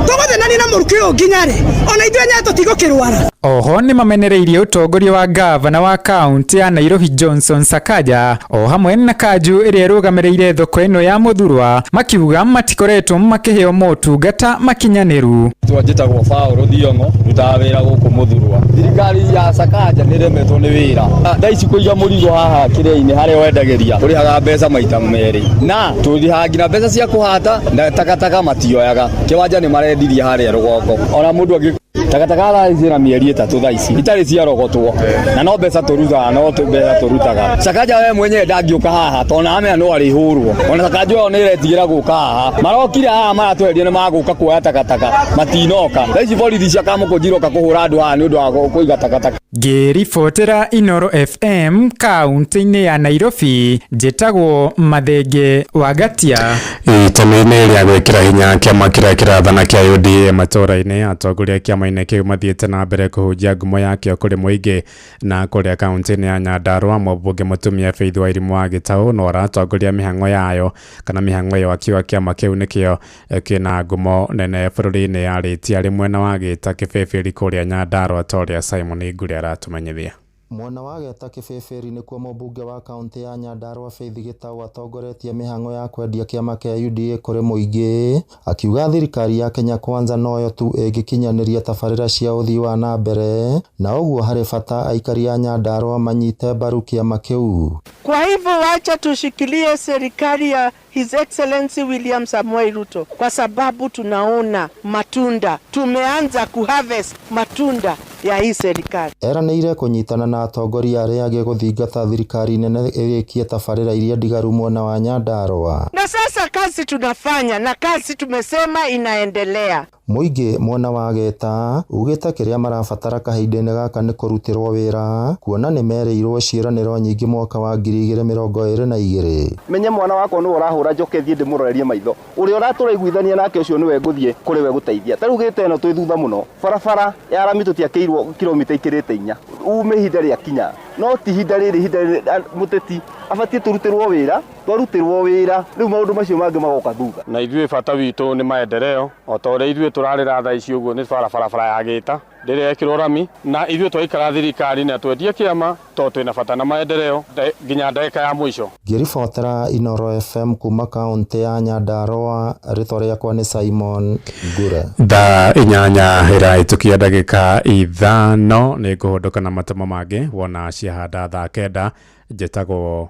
tũgũthĩnania na mũrukĩ ũyũ nginya rĩ ona ithuĩ enyewe tũtigũkĩrwara. Oho nĩ mamenereirie ũtongoria wa gavana wa kaunti ya Nairobi Johnson Sakaja o hamwe na kanju ĩrĩa ĩrũgamĩrĩire thoko ĩno ya Muthurwa makiuga matikoretwo makĩheo motungata makinyanĩru. Njĩtagwo Paul Thiong'o ndutaga wĩra gũkũ Muthurwa. Thirikari ya Sakaja nĩ ĩremetwo nĩ wĩra thaa ici kũiga mũrigo haha kĩrĩa-inĩ harĩa wendagĩria tũrĩhaga mbeca maita 2 na tũrĩhaga nginya mbeca cia kũhata na takataka matioyaga kĩwanja nĩ marendirie harĩa rũgongo ona mũndũ angĩ takataka thaa ici na mĩeri 3 thaa ici itarĩ ciarogotwo na no mbeca tũrutaga no mbeca tũrutaga. Sakaja we mwenyewe ndangĩũka haha tondũ amenya no arĩhũrwo ona Sakaja ũyũ nĩ ĩretigĩra gũka haha marokire haha maratweria nĩ magũka kuoya takataka matinoka thaa ici borithi cia Kamũkũnji iroka kũhũra andũ haha nĩ ũndũ wa kũiga takataka. Ngĩribotera Inoro FM kaunti-inĩ ya Nairobi njĩtagwo Mathenge wa Ngatia. Itemi-inĩ rĩa gwĩkĩra hinya kĩama kĩrĩa kĩrathana kĩa UDA matũũra-inĩ atongoria kĩama-inĩ kĩu mathiĩte na mbere kũhunjia ngumo yakĩo kũrĩ mũingĩ na kũrĩa kaunti-inĩ ya Nyandarua mũmbunge mũtumia Faith Wairimu wa Gĩtaũ no aratongoria mĩhang'o yayo kana mĩhang'o ĩyo akiuga kĩama kĩu nĩkĩo kĩna ngumo nene bũrũri-inĩ yarĩtie arĩ mwena wa Gĩta Kĩbĩbĩri kũrĩa Nyandarua ta ũrĩa Simon Ngure aratũmenyithia. Mwena wa Geta Kĩbĩbĩri nĩkuo mũmbunge wa kaũntĩ ya Nyandarua Faith Gĩtaũ atongoretie mĩhang'o ya kwendia kĩama kĩa UDA kũrĩ mũingĩ, akiuga thirikari ya Kenya Kwanza noyo tu ĩngĩkinyanĩria tabarĩra cia ũthii wa na mbere na ũguo harĩ bata aikari a Nyandarua manyite mbaru kĩama kĩu. Kwa hivyo wacha tushikilie serikali ya His Excellency William Samoei Ruto kwa sababu tunaona matunda, tumeanza kuharvest matunda ya hii serikali. Eranĩire kũnyitana na atongoria arĩa angĩ gũthingata thirikari nene ĩrĩkie tabarĩra iria ndigaru mwena wa Nyandarua. Na sasa kazi tunafanya na kazi tumesema inaendelea. Mũingĩ mwena wa Geta ugĩte kĩrĩa marabatara kahinda-inĩ gaka nĩ kũrutĩrwo wĩra kuona nĩ merĩirwo ciĩranĩro nyingĩ mwaka wa 2022. Menye mwana wakwa nĩwe ũrahũra njoke thiĩ ndĩmũrorerie maitho ũrĩa ũratũraiguithania nake ũcio nĩwe ngũthiĩ kũrĩ we gũteithia. Ta rĩu gĩte ĩno twĩ thutha mũno, barabara ya rami tũtiakĩirwo kilomita ikĩrĩte 4 ume ihinda rĩa kinya, no ti ihinda rĩrĩ, ihinda rĩrĩ mũteti abatiĩ tũrutĩrwo wĩra, twarutĩrwo wĩra rĩu maũndũ macio mangĩ magoka thutha. Na ithuĩ bata witũ nĩ maendeleo, o ta ũrĩa ithuĩ tũrarĩra thaa ici ũguo nĩ barabara ya Gĩta ndĩrekĩrwo rami, na ithuĩ twaikara thirikari na twendie kĩama tondũ twĩna bata na maendeleo nginya ndagĩka ya mũico. Ngĩribotera Inooro FM kuma kaũntĩ ya Nyandarua, rĩtwa rĩakwa nĩ Simon Ngure. Thaa 8 ĩrahĩtũkia ndagĩka 5 nĩ ngũhũndũka na matemo mangĩ wona ciahanda thaa 9. Njĩtagwo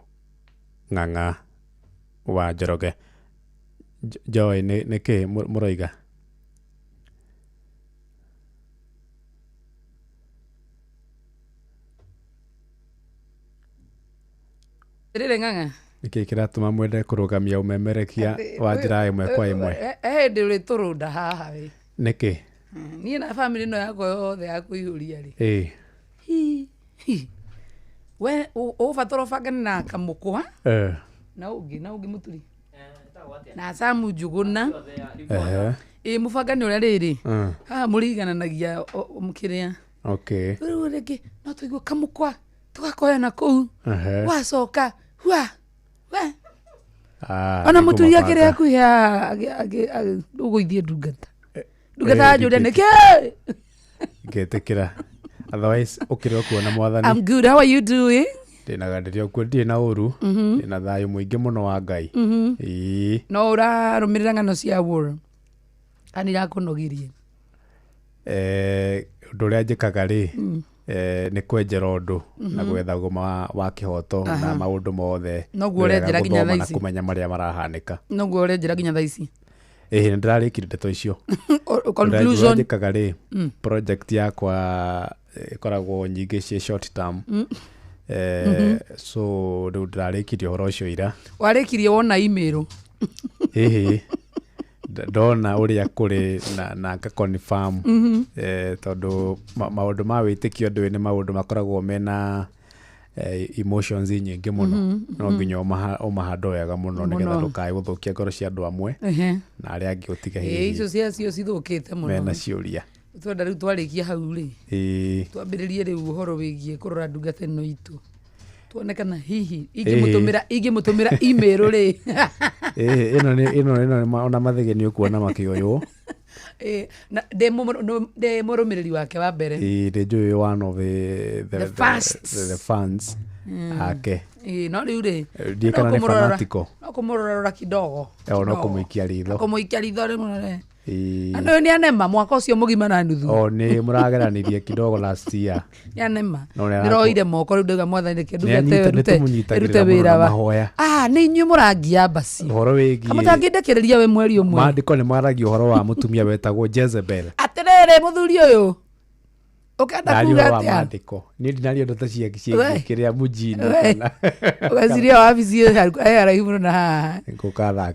Ng'ang'a wa Njoroge. Joy, nĩ kĩ mũroiga? Rĩrĩ Ng'ang'a, Nĩkĩ kĩratũma mwende kũrũgamia ũmemerekia wa njĩra ĩmwe kwa ĩmwe? He hĩndĩ ũrĩ tũrũnda haha we. Nĩkĩ? Niĩ na bamĩrĩ ĩno yakwa yothe ya kũihũria rĩ. Ĩĩ. Hi. We ũgũbatara ũbangane na Kamũkwa na ũngĩ na ũngĩ Mũturi na Samu Njuguna. Ĩĩ mũbangane ũrĩa rĩrĩ haha mũrigananagia kĩrĩa. Okay. Rĩu rĩngĩ no tũigue Kamũkwa tũgakoya na kũu wacoka hua we ona Mũturi akĩrĩ hakuhĩ ũgũithie ndungata ndungata anjũria nĩkĩ ngetĩkĩra. Otherwise ũkĩrĩ okuona mwathani. I'm good, how are you doing? Ndĩna ndĩrĩ okuo, ndirĩ na ũru, ndĩna thayũ mũingĩ mũno wa Ngai. Ĩĩ. No ũrarũmĩrĩra ng'ano cia war kana irakũnogirie? Ũndũ ũrĩa njĩkaga rĩ, nĩ kwenjera ũndũ na gwetha ũgima wa kĩhoto na maũndũ mothe. Noguo ũrenjera nginya thaa ici. Na kũmenya marĩa marahanĩka. Noguo ũrenjera nginya thaa ici. Ĩĩ, nĩ ndĩrarĩkirie ndeto icio. Conclusion. Njĩkaga rĩ, project yakwa ĩkoragwo nyingĩ ciĩ short term. So rĩu ndĩrarĩkirie ũhoro ũcio ira. Warĩkirie wona email? Ĩhĩ. Ndona ũrĩa kũrĩ na nga confirm, tondũ maũndũ ma wĩtĩkio ndũĩ nĩ maũndũ makoragwo mena emotions nyingĩ mũno. No nginya ũmahandwo wega mũno nĩgetha ndũkae gũthũkia ngoro cia andũ amwe na arĩa angĩ ũtige hihi. Icio ciacio cithũkĩte mũno. Mena ciũria. Twenda rĩu twarĩkia hau rĩ, twambĩrĩrie rĩu ũhoro wĩgiĩ kũrora ndungata ĩno itũ, tuone kana hihi ingĩmũtũmĩra email rĩ. Ĩno ĩno ona mathege nĩ ũkuona makĩoywo. Ndĩ mũrũmĩrĩri wake wa mbere. Ĩĩ, ndĩ njũĩ one of the fans ake. No rĩu rĩ, ndiĩ kana nĩ fanatico. No kũmũrorarora kidogo. No kũmũikia ritho. Kũmũikia ritho rĩmwe. Andũ nĩ anema mwaka ũcio mũgima na nuthu. O nĩ mũrageranirie kidogo last year. Nĩ anema. Nĩroire moko rĩu ndauga mwathani reke ndungata ĩrute wĩra wa. Nĩ inyuĩ mũrangia basi. Ũhoro wĩgiĩ. Kamũtangĩndekereria we mweri ũmwe. Maandĩko nĩ maragia ũhoro wa mũtumia wetagwo Jezebel. Atĩrĩrĩ mũthuri ũyũ. Ũkenda kuga atĩa? Maandĩko. Niĩ ndinaria ndeto cia kĩrĩa mũjini kana. Ũgeciria wabici ĩ haraihu mũno na haha. Ngũka thaa